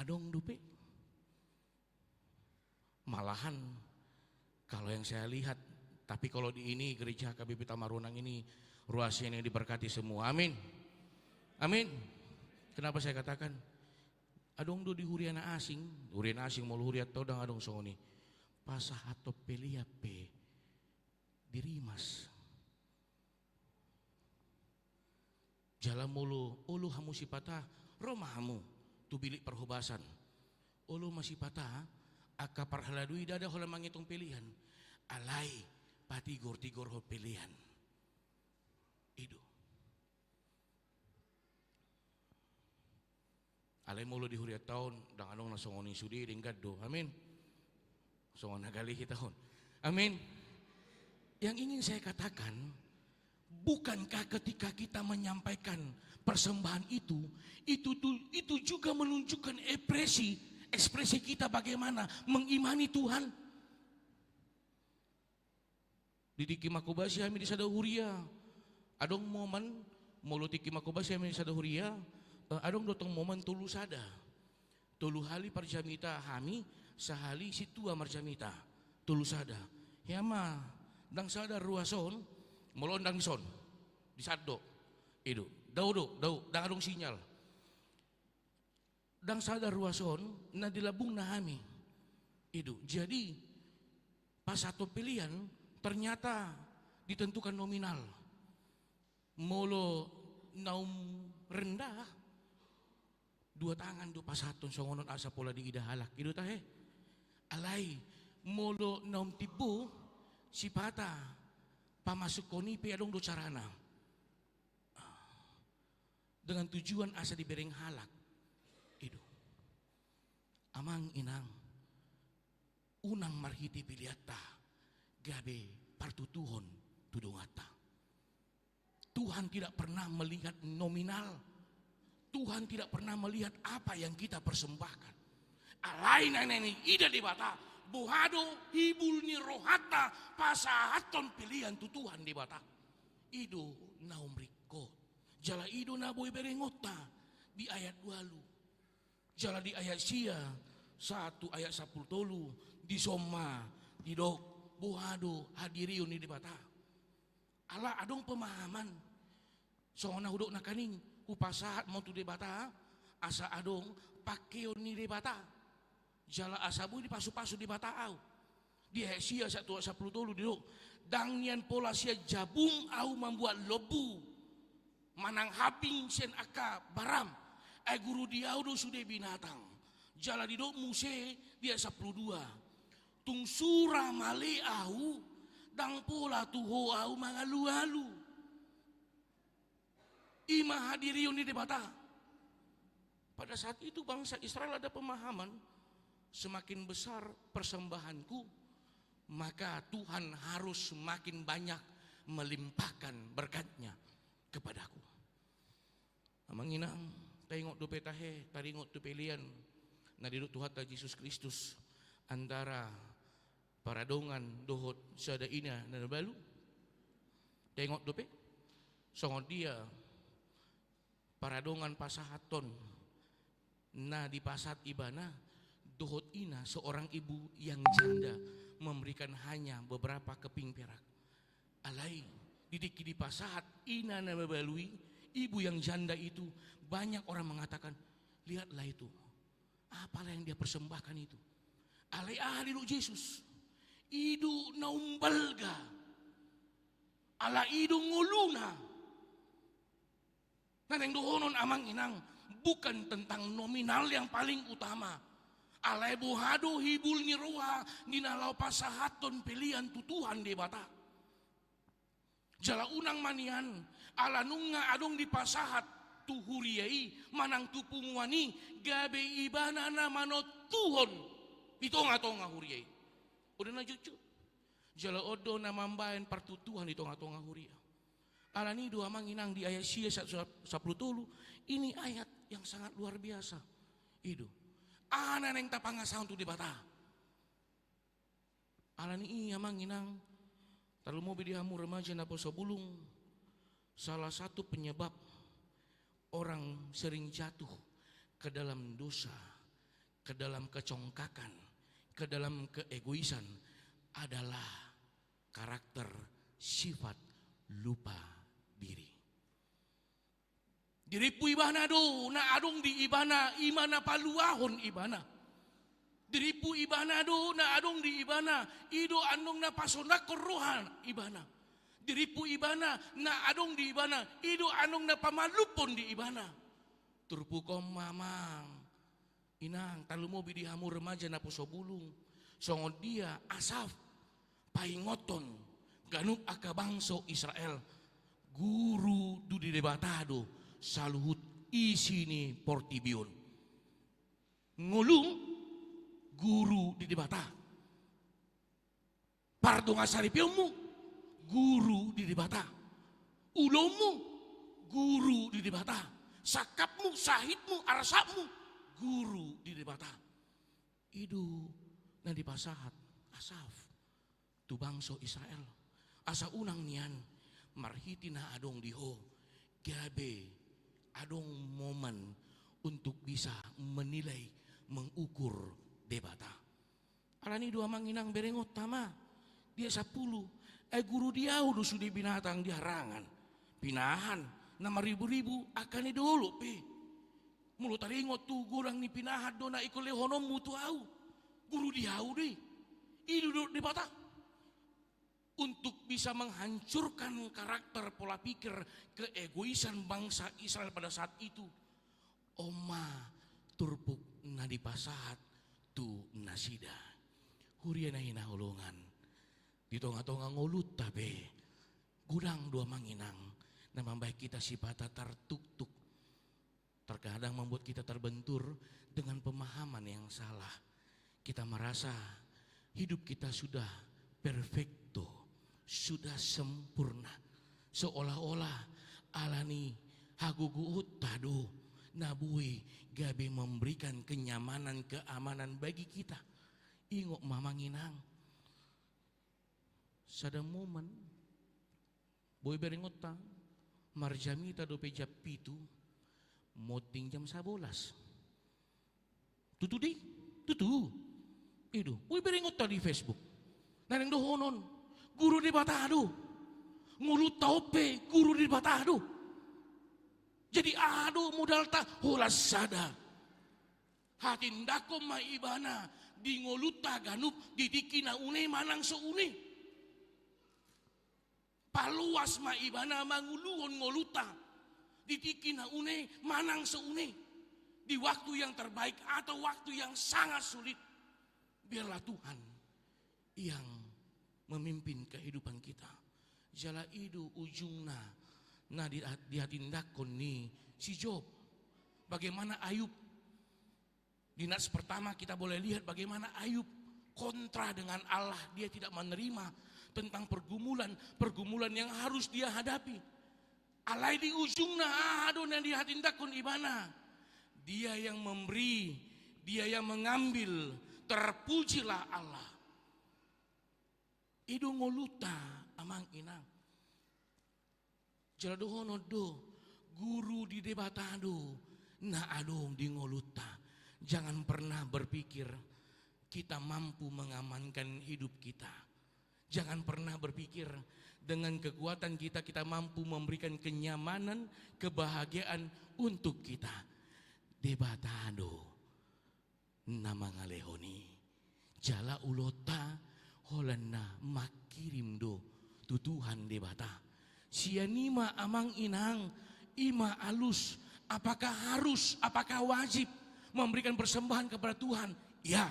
Adong dope? Malahan, kalau yang saya lihat, tapi kalau di ini gereja H K B P Tamaronang ini, ruasnya ini diberkati semua. Amin. Amin. Kenapa saya katakan? Adong do di huria na asing, huria na asing molo hurianta on ndang adong songon i. Pasahathon pelean pe dirimas. Jala molo olo hamu sipata, ro ma hamu tu bilik parhobasan. Olo ma sipata, angka parhalado i ndada holan mangetong pelean. Alai patigortigorhon pelean. I do. Alai molo di hurianta on, ndang adong na songon i sude, denggan do. Amin. Songon na gale hita on. Amin. Yang ingin saya katakan, bukankah ketika kita menyampaikan persembahan itu, itu tu-, itu juga menunjukkan ekspresi, ekspresi kita bagaimana mengimani Tuhan? Di tingki manghobasi hami di sada huria, adong momen, molo tingki manghobasi hami di sada huria, eh, adong do tong momen tolu sada. Tolu hali parjamita hami, sahali sintua marjamita. Tolu sada. Hea ma, ndang sada ruas on, molo on ndang dison. Di sandok. I do, dao do, dao, ndang adong sinyal. Ndang sada ruas on na di lambungna hami. I do. Jadi, pasahathon pelean ternyata ditentukan nominal. Molo naung rendah, dua tangan do pasahathon songon on asa pola diida halak. I do tahe. Alai, molo naung timbo, sipata pamasukhon i pe adong do carana. Dengan tujuan asa dibereng halak. I do. Amang inang, unang marhite peleanta gabe partutuhon tu donganta. Tuhan tidak pernah melihat nominal. Tuhan tidak pernah melihat apa yang kita persembahkan. Alai na naeng iida Debata, boha do hibul ni rohanta pasahathon pelean tu Tuhan Debata. I do naung ringkot. Jala i do na boi berengonta di ayat ualu. Jala di ayat sia sahat tu ayat sampulu tolu, dison ma didok boha do hadirion ni Debata. Ala adong pemahaman, songon na hudok nangkaning, hupasahat ma tu Debata, asa adong pangkeon ni Debata. Jala asa boi dipasupasu Debata ahu. Di ayat sia sahat tu ayat sampulu tolu didok, ndang nian pola sian jabum ahu mambuat lombu, manang hambing sian angka baram, ai guru di ahu do sude binatang. Jala didok muse di ayat sampulu dua, tung sura male ahu, ndang pola tu ho ahu mangalualu. I ma hadirion ni Debata. Pada saat itu bangsa Israel ada pemahaman, semakin besar persembahanku, maka Tuhan harus semakin banyak melimpahkan berkat-Nya kepadaku. Amang inang, taingot dope tahe, taringot tu pelean na didok Tuhanta Jesus Kristus antara paradongan dohot sada ina na mabalu? Taingot dope? Songon dia paradongan pasahathon na dipasahat ibana dohot ina, seorang ibu yang janda memberikan hanya beberapa keping perak. Alai di tingki dipasahat ina na mabalu i, ibu yang janda itu, banyak orang mengatakan, "Lihatlah itu, apalah yang dia persembahkan itu." Alai aha didok Jesus? I do na umbalga. Ala i do ngoluna. Na naeng dohonon, amang inang, bukan tentang nominal yang paling utama. Alai boha do hibul ni roha ni na laho pasahathon pelean tu Tuhan Debata. Jala unang ma nian, ala nunga adong dipasahat tu huria i manang tu punguan i, gabe ibana na manontuhon di tonga-tonga huria i. Olo na jotjot. Jala on do na mambaen partuntuhan di tonga-tonga huria. Alani i do, amang inang, di ayat sia sa-, sa-, sampulu tolu, ini ayat yang sangat luar biasa. I do. Aha na naeng tapangasahon tu Debata? Alani i, amang inang, tarlumobi di hamu remaja naposobulung, salah satu penyebab orang sering jatuh ke dalam dosa, ke dalam kecongkakan, ke dalam keegoisan adalah karakter sifat lupa diri. Dirimpu ibana do na adong di ibana, i ma na paluahon ibana. Dirimpu ibana do na adong di ibana, i do annon na pasonangkon roha ibana. Dirimpu ibana na adong di ibana, i do annon na pamalumhon di ibana. Turpuk on ma, amang inang, tarlumobi di hamu remaja naposobulung, songon dia Asaf paingothon ganup angka bangso Israel, guru do di Debata do saluhut isi ni portibi on. Ngolum guru di Debata. Pardongansaripeonmu guru di Debata. Ulaonmu guru di Debata. Sangkapmu, sahitmu, arsakmu guru di Debata. I do na dipasahat Asaf tu bangso Israel. Asa unang nian marhite na adong di ho, gabe adong momen untuk bisa menilai, mengukur Debata. Alani i do, amang inang, berengonta ma di ayat sampulu. Ai guru di ahu do sude binatang di harangan, pinahan, na marribu-ribu angka na di dolok pe. Molo taringot tu godang ni pinahan do na ingkon lehononmu tu ahu, guru di ahu do i. I do didok Debata. Untuk bisa menghancurkan karakter, pola pikir, keegoisan bangsa Israel pada saat itu, on ma turpuk na dipasahat tu nasida. Huria na hinaholongan, di tonga-tonga ngolunta pe godang do, amang inang, na mambahen hita sipata tartuktuk. Terkadang membuat kita terbentur dengan pemahaman yang salah. Kita merasa hidup kita sudah perfecto, sudah sempurna. Seolah-olah alani hagogoonta do na boi gabe memberikan kenyamanan, keamanan bagi kita. Ingot ma, amang inang, sada momen, boi berengonta, marjamita dope jam pitu, monting jam sabolas. Tutu do i? Tutu. I do, boi berengonta di Facebook. Na naeng dohonon, guru Debata do. Ngolunta on pe guru Debata do. Jadi aha do modalta? Holan sada. Hatindangkon ma ibana di ngolunta ganup di tingki na une manang so une. Paloas ma ibana manguluhon ngolunta di tingki na une manang so une, di waktu yang terbaik atau waktu yang sangat sulit. Biarlah Tuhan yang memimpin kehidupan kita. Jala i do ujungna na di, dihatindangkon ni si Job. Bagaimana Ayub Di nats pertama kita boleh lihat bagaimana Ayub kontra dengan Allah, dia tidak menerima tentang pergumulan-pergumulan yang harus dia hadapi. Alai di ujungna aha do na dihatindangkon ibana? Dia yang memberi, dia yang mengambil, terpujilah Allah. I do ngolunta, amang inang. Jala dohonon do, guru di Debata do na adong di ngolunta. Jangan pernah berpikir kita mampu mengamankan hidup kita. Jangan pernah berpikir dengan kekuatan kita, kita mampu memberikan kenyamanan, kebahagiaan untuk kita. Debata do na mangalehon i. Jala ulaonta holan na mangkirim do tu Tuhan Debata. Sian i ma, amang inang, i ma alus, apakah harus, apakah wajib memberikan persembahan kepada Tuhan? Ya.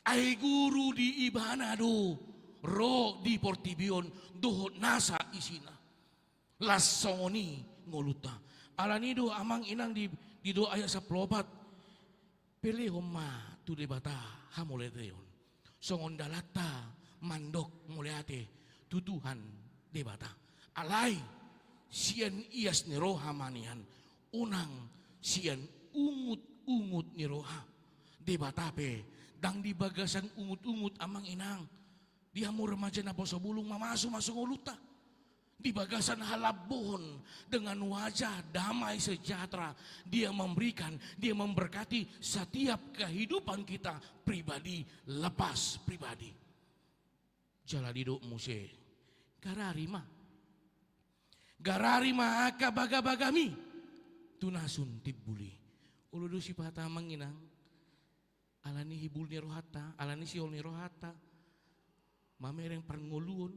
Ai guru di ibana do ro di portibi on dohot nasa isina. Las songon i ngolunta. Alani do, amang inang, di, didok ayat sampulu opat. Pelehon ma tu Debata hamauliateon, songon dalanta mandok mauliate tu Tuhan Debata. Alai sian ias ni roha ma nian, unang sian ungut-ungut ni roha. Debata pe ndang di bagasan ungut-ungut, amang inang. Dia ma remaja naposobulung mamasumasu ngolunta. Di bagasan halambohon, dengan wajah damai sejahtera, Dia memberikan, Dia memberkati setiap kehidupan kita pribadi lepas pribadi. Jala didok muse, garari ma. Garari ma angka bagabagami tu na sun timbul i. Olo do sipata, amang inang. Alani hibul ni rohanta, alani sihol ni rohanta, mamereng parngoluon,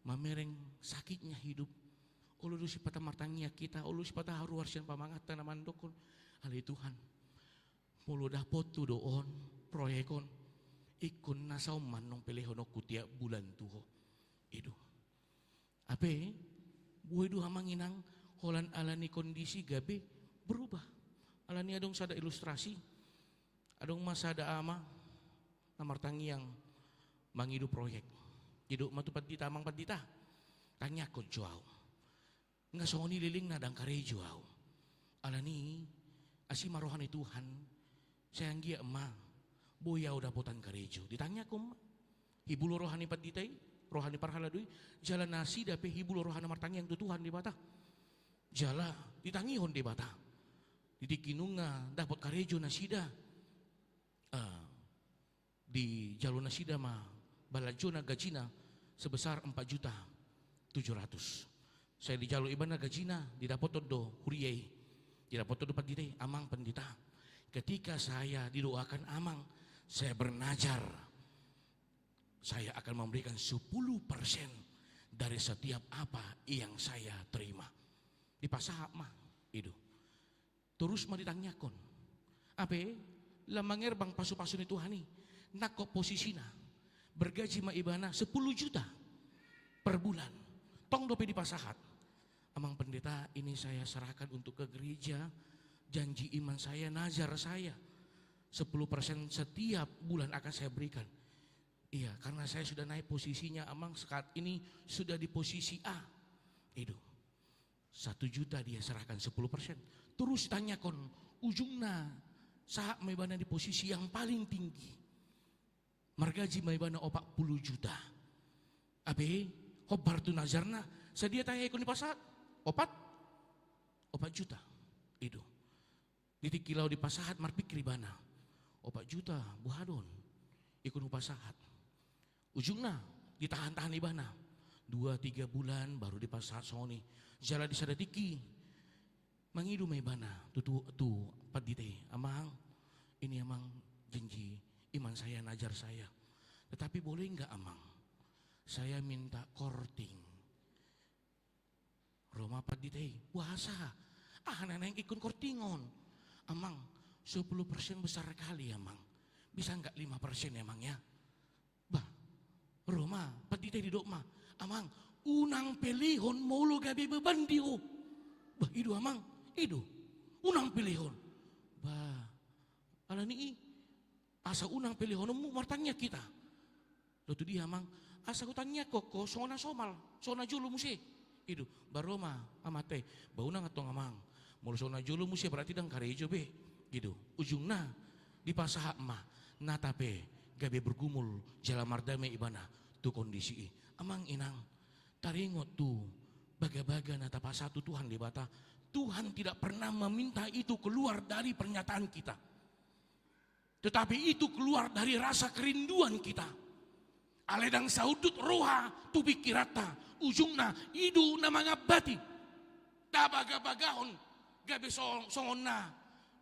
mamereng sakitnya hidup. Olo do sipata martangiang hita, olo do sipata haruar sian pamanganta na mandokkon, ale Tuhan, molo dapothu do on, proyek on, ingkon nasa on ma annon pelehononku tiap bulan tu Ho. I do. Hape boi do, amang inang, holan alani kondisi gabe berubah. Alani adong sada ilustrasi, adong ma sada ama na martangiang mangido proyek. Didok ma tu pandita, amang pandita, tangiangkon jo au. Nga songon i lelengna ndang karejo au. Alani asi ma roha ni Tuhan, sai anggiat ma boi au dapotan karejo. Ditangiangkon ma. Hibul roha ni pandita i, roha ni parhalado i, jala nasida pe hibul rohana martangiang tu Tuhan Debata. Jala ditangihon Debata. Di tingki nunga dapot karejo nasida, ah, dijalo nasida ma balanjona gajina sebesar empat juta tujuh ratus. Sai dijalo ibana gajina, didapothon do huria i. Didapothon do pandita i, amang pandita, ketika saya didoakan amang, saya bernazar, saya akan memberikan sepuluh persen dari setiap apa yang saya terima. Dipasahat ma, i do. Torus ma ditangiangkon. Hape, lam mangerbang pasupasu ni Tuhan i, nangkok posisina. Bergaji ma ibana sepuluh juta per bulan. Tong dope dipasahat. Amang pendeta, ini saya serahkan untuk ke gereja. Janji iman saya, nazar saya. Sepuluh persen setiap bulan akan saya berikan. Iya, karena saya sudah naik posisinya, amang, saat ini sudah di posisi A. I do. Satu juta dia serahkan sepuluh persen. Torus ditangiangkon, ujungna sahat ma ibana di posisi yang paling tinggi. Margaji ma ibana opat pulu juta. Hape, hombar tu nazarna, sadia tangiangkon dipasahat? Opat? Opat juta. I do. Di tingki laho dipasahat marpikir ibana, opat juta, boha do on ingkon hupasahat. Ujungna, ditahan-tahan ibana. Dua, tiga bulan, baru dipasahat songon i. Jala di sada tingki, mangido ma ibana tu, tu, tu pandita i, amang, ini amang janji iman saya, nazar saya. Tetapi boleh nggak, amang? Saya minta korting. Ro ma pandita i, boasa? Aha na naeng ingkon kortingon? Amang, sepuluh persen besar kali, amang. Bisa nggak lima persen, amang, ya? Bah, ro ma pandita i, didok ma, amang, unang pelehon molo gabe beban di ho. Bah, i do, amang, i do. Unang pelehon. Bah, Alani i, asa unang pelehononmu martangiang hita. Dohot tu dia, Amang? Asa hutangiangkon ho songon na somal, songon na jolo muse. I do, baru ma, Amanta i, ba unang antong, Amang. Molo songon na jolo muse berarti ndang karejo be. I do, ujungna dipasahat ma, nata pe gabe bergumul jala mardame ibana tu kondisi i. Amang inang, taringot tu bagabaga na tapasahat tu Tuhan Debata. Tuhan tidak pernah meminta itu keluar dari pernyataan kita. Tetapi itu keluar dari rasa kerinduan kita. Alai ndang saundut roha tu pingkiranta, ujungna i do na mangambati. Tabagabagahon, gabe so-, songon na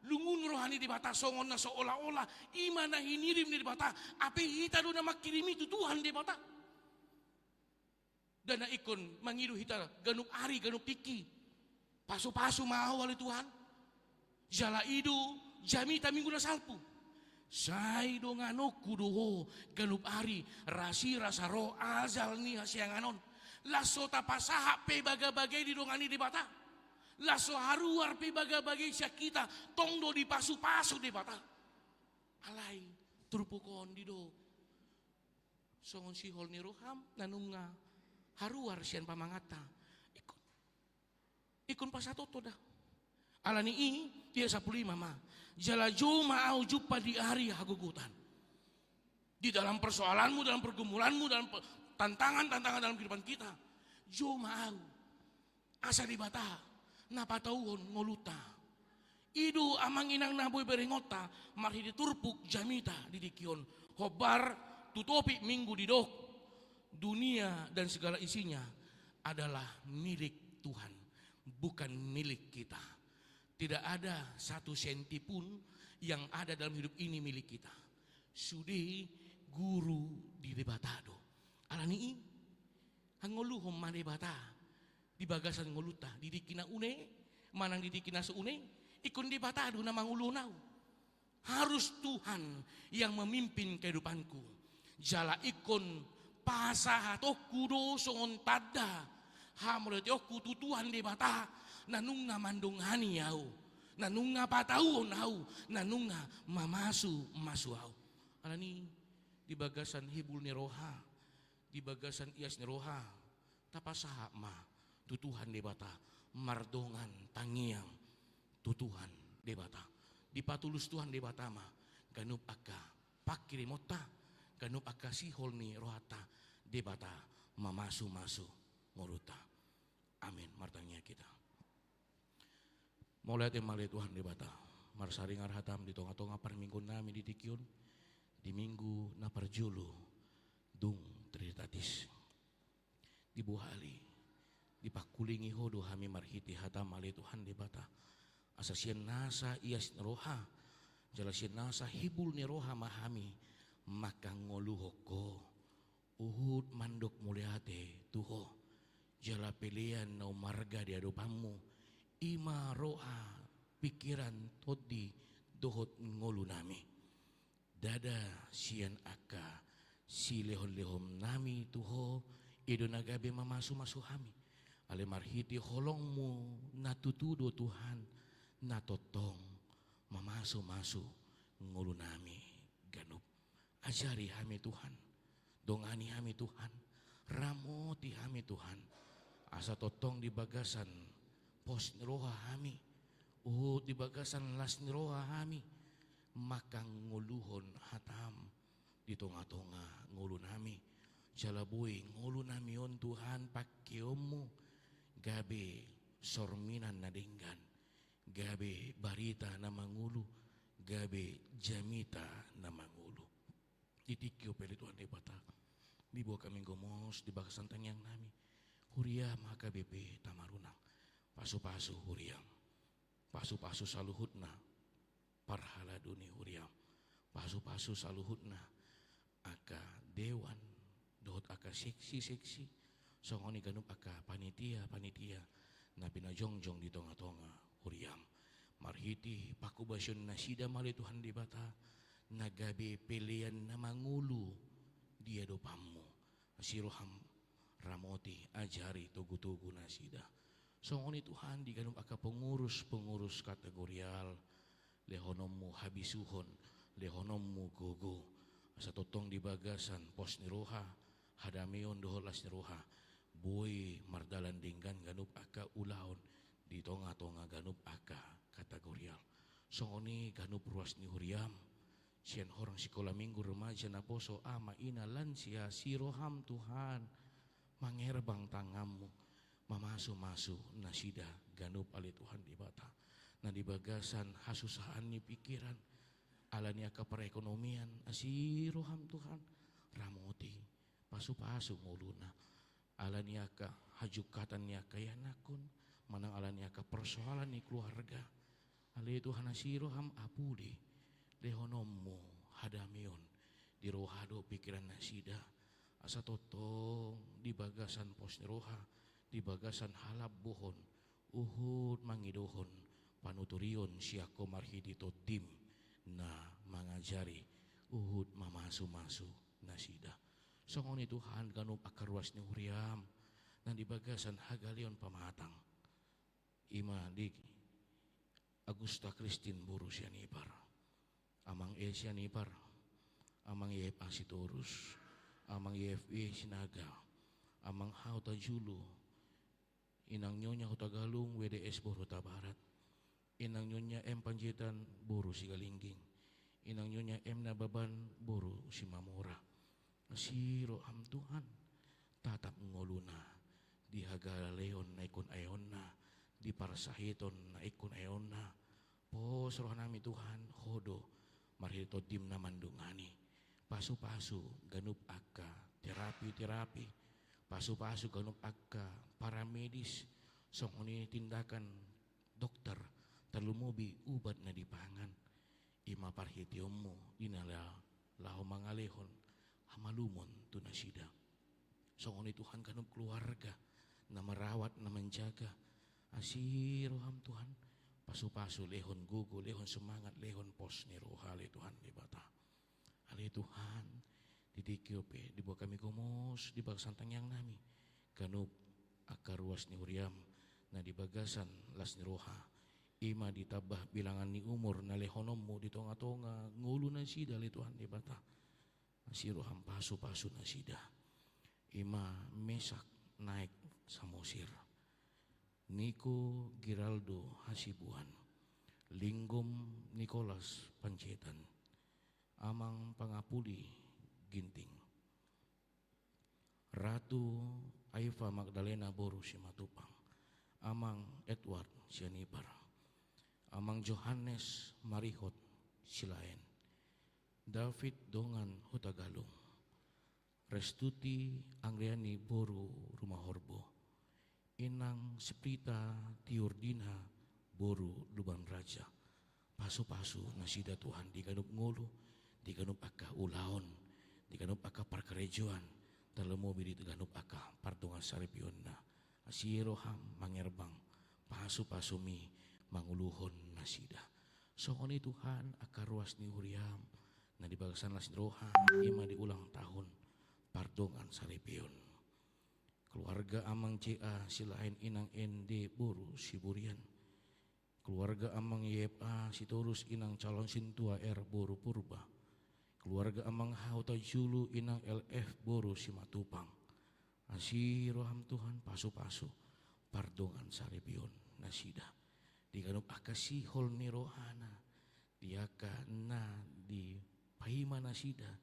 lungun roha ni Debata, songon na seolah-olah i ma na hinirim ni Debata, hape hita do na mangkirim i tu Tuhan Debata. Ndada ingkon mangido hita ganup ari, ganup tingki. Pasupasu ma ahu ale Tuhan. Jala i do jamita minggu na salpu. Sai donganonku do ho ganup ari, rasirasa ro ajal ni hasiangan on. Laos so tapasahat pe bagabaga i didongani Debata. Laos so haruar pe bagabaga i sian hita, tong do dipasupasu Debata. Alai turpuk on didok songon sihol ni roham na nunga haruar sian pamanganta. Ingkon, ingkon pasahathon da. Alani i, di ayat sampulu lima ma, jala jou ma ahu jumpa di ari hagogotan. Di dalam persoalanmu, dalam pergumulanmu, dalam pe-, tantangan-tantangan dalam kehidupan kita, jou ma ahu. Asa Debata na patauhon ngolunta. I do, amang inang na boi berengonta, marhite turpuk jamita di tingki on. Hombar tu topik minggu didok, dunia dan segala isinya adalah milik Tuhan, bukan milik kita. Tidak ada satu senti pun yang ada dalam hidup ini milik kita. Sude guru di Debata do. Alani i, hangoluhon ma Debata di bagasan ngolunta, di tingki na une manang di tingki na so une, ingkon Debata do na mangoluhon ahu. Harus Tuhan yang memimpin kehidupanku. Jala ingkon pasahatonku do songon tanda hamauliateonku tu Tuhan Debata, na nunga mandongani ahu, na nunga patauhon ahu, na nunga mamasumasu ahu. Alani i, di bagasan hibul ni roha, di bagasan ias ni roha, tapasahat ma tu Tuhan Debata mardongan tangiang tu Tuhan Debata. Dipatulus Tuhan Debata ma ganup angka pangkirimonta, ganup angka sihol ni rohanta, Debata mamasumasu ngolunta. Amin. Martangiang hita. Mauliate ma ale Tuhan Debata, marsaringar hatam di tongatonga parmingguonnami di tingki on, di minggu na parjolo dung Trinitatis. Dibohali, dipangkulingi Ho do hami marhite hatam ale Tuhan Debata, asa sian nasa ias ni roha jala sian nasa hibul ni roha ma hami mangkangoluhon Ho. Huhut mandok mauliate tu Ho, jala pelean na umarga di adopanMu, i ma roha, pingkiran, tondi dohot ngolunami. Ndada sian angka silehonlehonnami tu Ho, i do na gabe mamasumasu hami. Alai marhite holongMu na tutu do Tuhan, na tongtong mamasumasu ngolunami ganup. Ajari hami Tuhan, dongani hami Tuhan, ramoti hami Tuhan, asa tongtong di bagasan pos ni roha hami, huhut di bagasan las ni roha hami, mangkangoluhon hataM di tongatonga ngolunami, jala boi ngolunami on Tuhan pangkeonMu, gabe sorminan na denggan, gabe barita na mangolu, gabe jamita na mangolu. Di tingki on pe ale Tuhan Debata, diboan hami gomos di bagasan tangiangnami, huriaM H K B P Tamarunang, pasupasu huriaM, pasupasu saluhutna parhalado ni huriaM, pasupasu saluhutna angka dewan dohot angka seksi-seksi, songon i ganup angka panitia-panitia na pinajongjong di tongatonga huriaM. Marhite panghobasion nasida ma ale Tuhan Debata, na gabe pelean na mangolu di adopanMu. Asi rohaM, ramoti, ajari, togutogu nasida. Songon i Tuhan di ganup angka pengurus-pengurus kategorial, lehononmu habisuhon, lehononmu gogo, asa tongtong di bagasan pos ni roha, hadameon dohot las ni roha, boi mardalan denggan ganup angka ulaon di tonga-tonga ganup angka kategorial. Songon i ganup ruas ni huriam, sian horong sikola minggu, remaja, naposo, ama, ina, lansia, asi roham Tuhan, mangerbang tanganmu, mamasu-masu nasida ganup ale Tuhan Debata, na di bagasan hasusaan ni pikiran, ala ni angka perekonomian, asi roham Tuhan, ramoti, pasu-pasu ngoluna, ala ni angka hajungkatan ni angka ianakhon, manang ala ni angka persoalan ni keluarga, ale Tuhan asi roham apuli, lehononmu hadameon di roha dohot pikiran nasida, asa tongtong di bagasan pos ni roha, di bagasan halambohon, huhut mangidohon panuturion sian Ho marhite Tondim na mangajari, huhut mamasu-masu nasida. Songon i Tuhan ganup angka ruas ni huriam, na di bagasan hagaleon pamatang, ima di Agusta Kristin boru Sianipar, Amang E Sianipar, Amang Y F A Sitorus, Amang Y F E Sinaga, Amang H Hutajulu, Inang Nyonya Hutagalung W D S boru Hutabarat, Inang Nyonya M Panjaitan boru Sigalingging, Inang Nyonya M Nababan boru Simamora. Asi roham Tuhan, tatap ngoluna di hagaleon na ingkon eonna, di parsahiton na ingkon eonna. Pos rohanami Tuhan, Ho do marhite Tondim na mandongani. Pasu-pasu ganup angka terapi-terapi, pasu-pasu ganup angka paramedis, songon i tindakan dokter, tarlumobi ubat na dipangan. Ima parhiteonmu di na la-, laho mangalehon hamalumon tu nasida. Songon i Tuhan ganup keluarga na merawat, na menjaga. Asi roham Tuhan, pasu-pasu, lehon gogo, lehon semangat, lehon pos ni roha ale Tuhan Debata. Ale Tuhan, di tingki on pe diboan hami gomos di bagasan tangiangnami ganup angka ruas ni huriam na di bagasan las ni roha, ima ditambah bilangan ni umur na lehononmu di tonga-tonga ngolu nasida ale Tuhan Debata. Asi roham pasu-pasu nasida. Ima Mesak Naek Samosir, Niko Giraldo Hasibuan, Linggom Nikolas Panjaitan, Amang Pangapuli Ginting, Ratu Aifa Magdalena boru Simatupang, Amang Edward Sianipar, Amang Johannes Marihot Silaen, David Dongan Hutagalung, Restuti Anggriani boru Rumahorbo, Inang Siprita Tiurdina boru Lumban Raja. Pasu-pasu nasida Tuhan di ganup ngolu, di ganup angka ulaon, di ganup angka parkarejoan, tarlumobi di ganup angka pardongan saripeonna. Asi roham mangerbang, pasu-pasumi manguluhon nasida. Songon i Tuhan angka ruas ni huriam na di bagasan las ni roha, ima di ulang tahun pardongan saripeon. Keluarga Amang J A Silaen, Inang N D boru Siburian, keluarga Amang Y F A Sitorus, Inang Calon Sintua R boru Purba, keluarga Amang H Hutajulu, Inang L F boru Simatupang. Asi roham Tuhan, pasu-pasu pardongan saripeon nasida di ganup angka sihol ni rohana, di angka na dipaima nasida,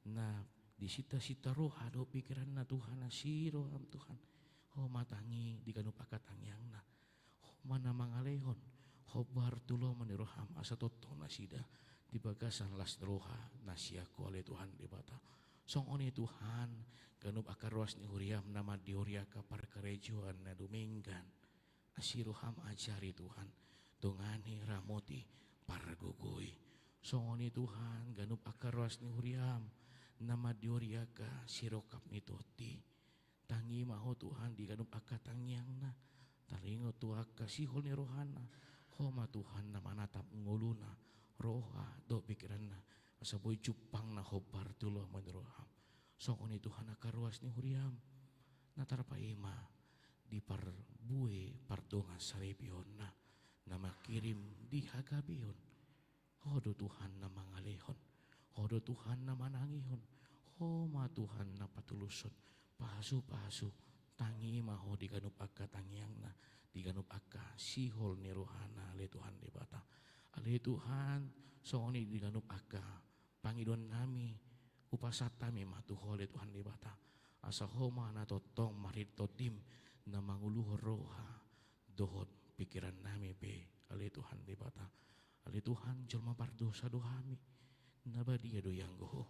na di sinta-sinta roha dohot pikiranna Tuhan. Asi roham Tuhan, Ho ma tangi di ganup angka tangiangna, Ho ma na mangalehon hombar tu lomo ni roham asa tongtong nasida di bagasan las ni roha na sian Ho ale Tuhan Debata. Songon i Tuhan ganup angka ruas ni huriam na mandihori angka parkarejoan na dumenggan. Asi roham ajari Tuhan, dongani, ramoti, pargogoi. Songon i Tuhan ganup angka ruas ni huriam na mandihori angka sirongkap ni tondi. Tangi ma Ho Tuhan di ganup angka tangiangna, taringot tu angka sihol ni rohana. Ho ma Tuhan na manatap ngoluna, roha dohot pikiranna, asa boi jumpangna hombar tu lomo ni roham. Songon i Tuhan angka ruas ni huriam na tarpaima di parbue pardongan saripeonna na mangkirim di hagabeon. Ho do Tuhan na mangalehon, Ho do Tuhan na manangihon, Ho ma Tuhan na patulushon. Pasupasu, tangi ma Ho di ganup angka tangiangna, di ganup angka sihol ni rohana, ale Tuhan Debata. Ale Tuhan, songon i di ganup angka pangidoannami, hupasahat hami ma tu Ho, ale Tuhan Debata, asa Ho ma na tongtong marhite Tondim na manguluhon roha dohot pingkirannami pe, ale Tuhan Debata. Ale Tuhan, jolma pardosa do hami, na badia do ianggo Ho.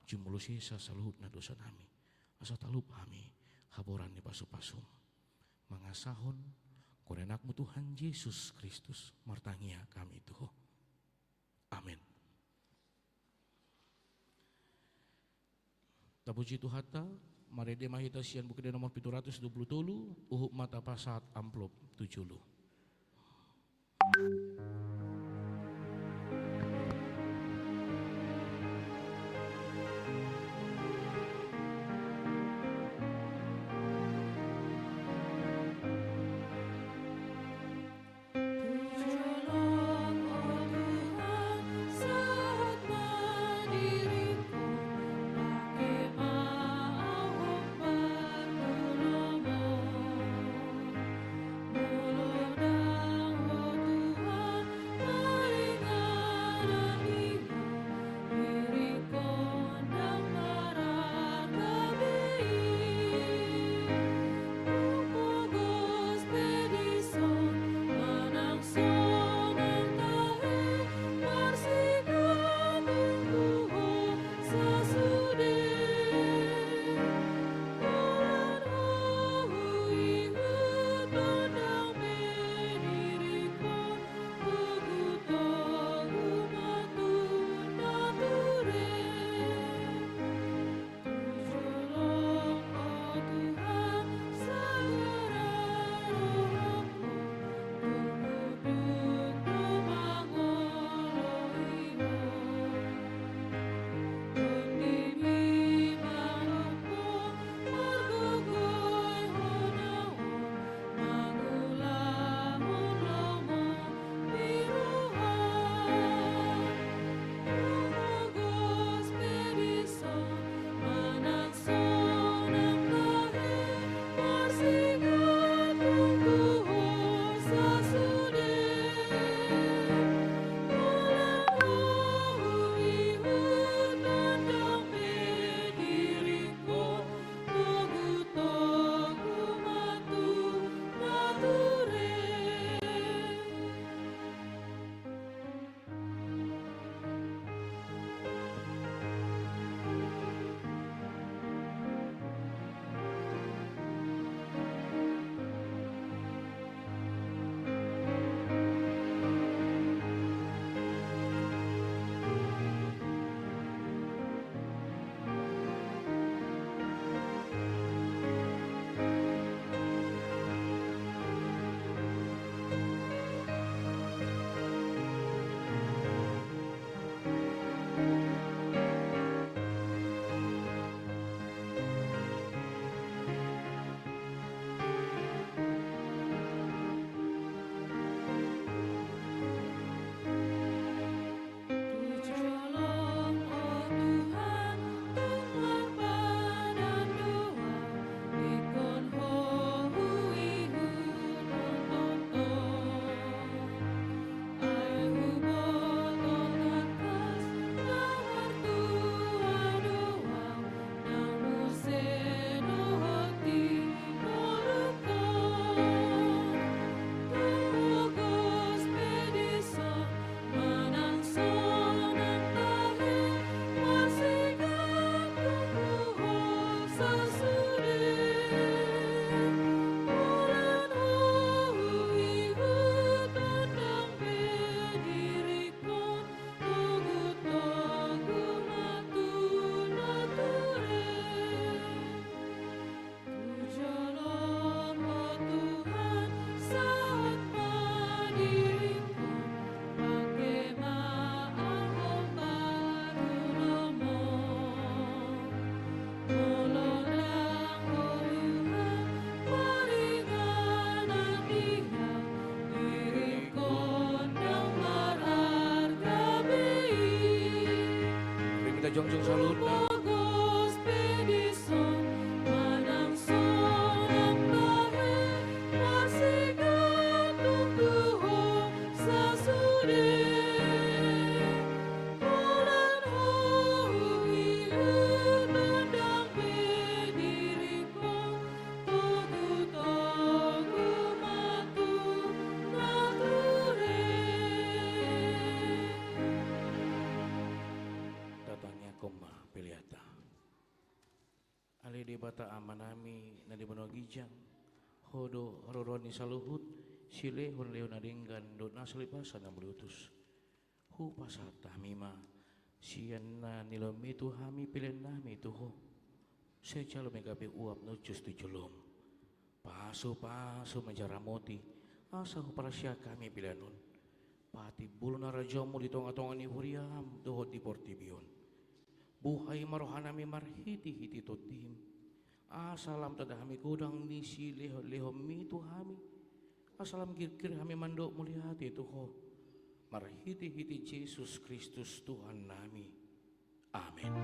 Jumolo sesa saluhutna dosanami, asa talup hami haboran ni pasupasum. Mangasahon goar ni AnakMu Tuhan Jesus Kristus, martangiang hami tu Ho. Amen. Tapuji Tuhanta, marende ma hita sian Buku Ende nomor pitu ratus dua pulu tolu, huhut ma tapasahat amplop tu jolo. Kita jongjong saluhutna. Pogos pe dison manang sonang bahen, marsigantung tu Ho sasude. Holan Ho i gondang pe diringku, togu-togu ma tu nature. Tatangiangkon ma peleanta. Ale Debata Amanami na di banua ginjang, Ho do haroroan ni saluhut silehon-lehon na denggan dohot na so lipasan na mauliutus. Hupasahat hami ma sian na nilehonmi tu hami peleannami tu Ho. Sai jalo ma i gabe uap na uncus tu jolom. Pasu-pasu ma jala ramoti, asa huparsiajar hami pelean on. Patimbulhon harajaonmu di tonga-tonga ni huriam dohot di portibi on. Buhai ma rohanami marhite-hite tondim, asa lam tanda hami godang ni silehon-lehonmi tu hami, asa lam girgir hami mandok mauliate tu Ho, marhite-hite Jesus Kristus Tuhannami. Amen.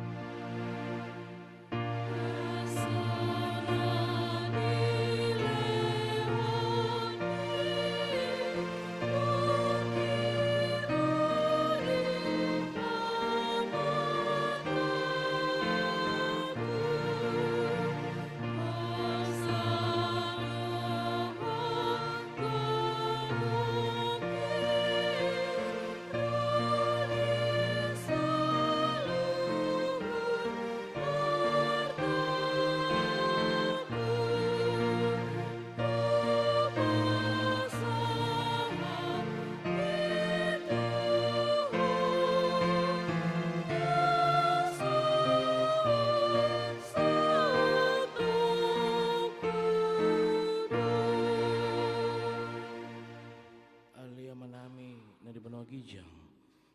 Ale Amanami na di banua ginjang,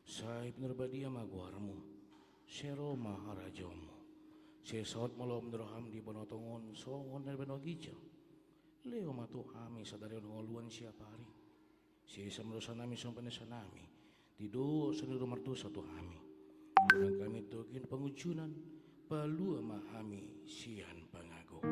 sai pinarbadia ma goarmu, sai ro ma harajaonmu, sai saut ma lomo ni roham di banua tonga on songon na di banua ginjang. Lehon ma tu hami sadari on hangoluan siapari. Sesa ma dosanami songon panesanami di dosa ni na mardosa tu hami. Unang hami togihon pangunjunan, palua ma hami sian pangago.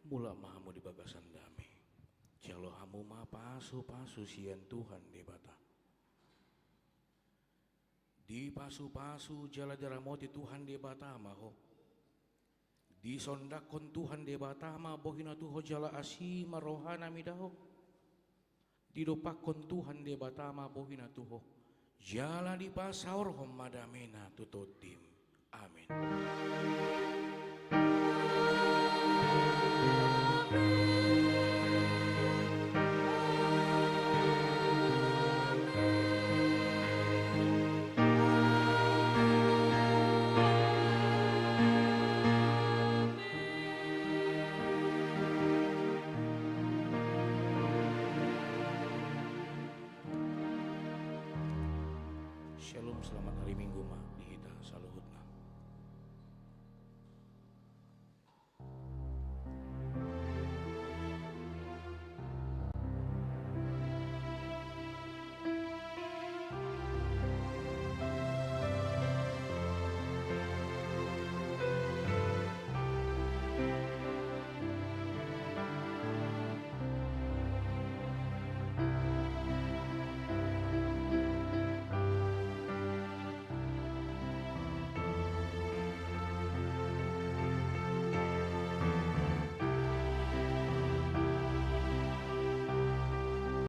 Mulak ma hamu di bagasan dame. Jalo hamu ma pasu-pasu sian Tuhan Debata. Dipasupasu jala diramoti Tuhan Debata ma ho. Disondanghon Tuhan Debata ma bohina tu ho jala asi ma rohana mida ho. Didompakhon Tuhan Debata ma bohina tu ho, jala dipasaorhon ma damena tu tondim. Amen. Shalom, selamat hari Minggu ma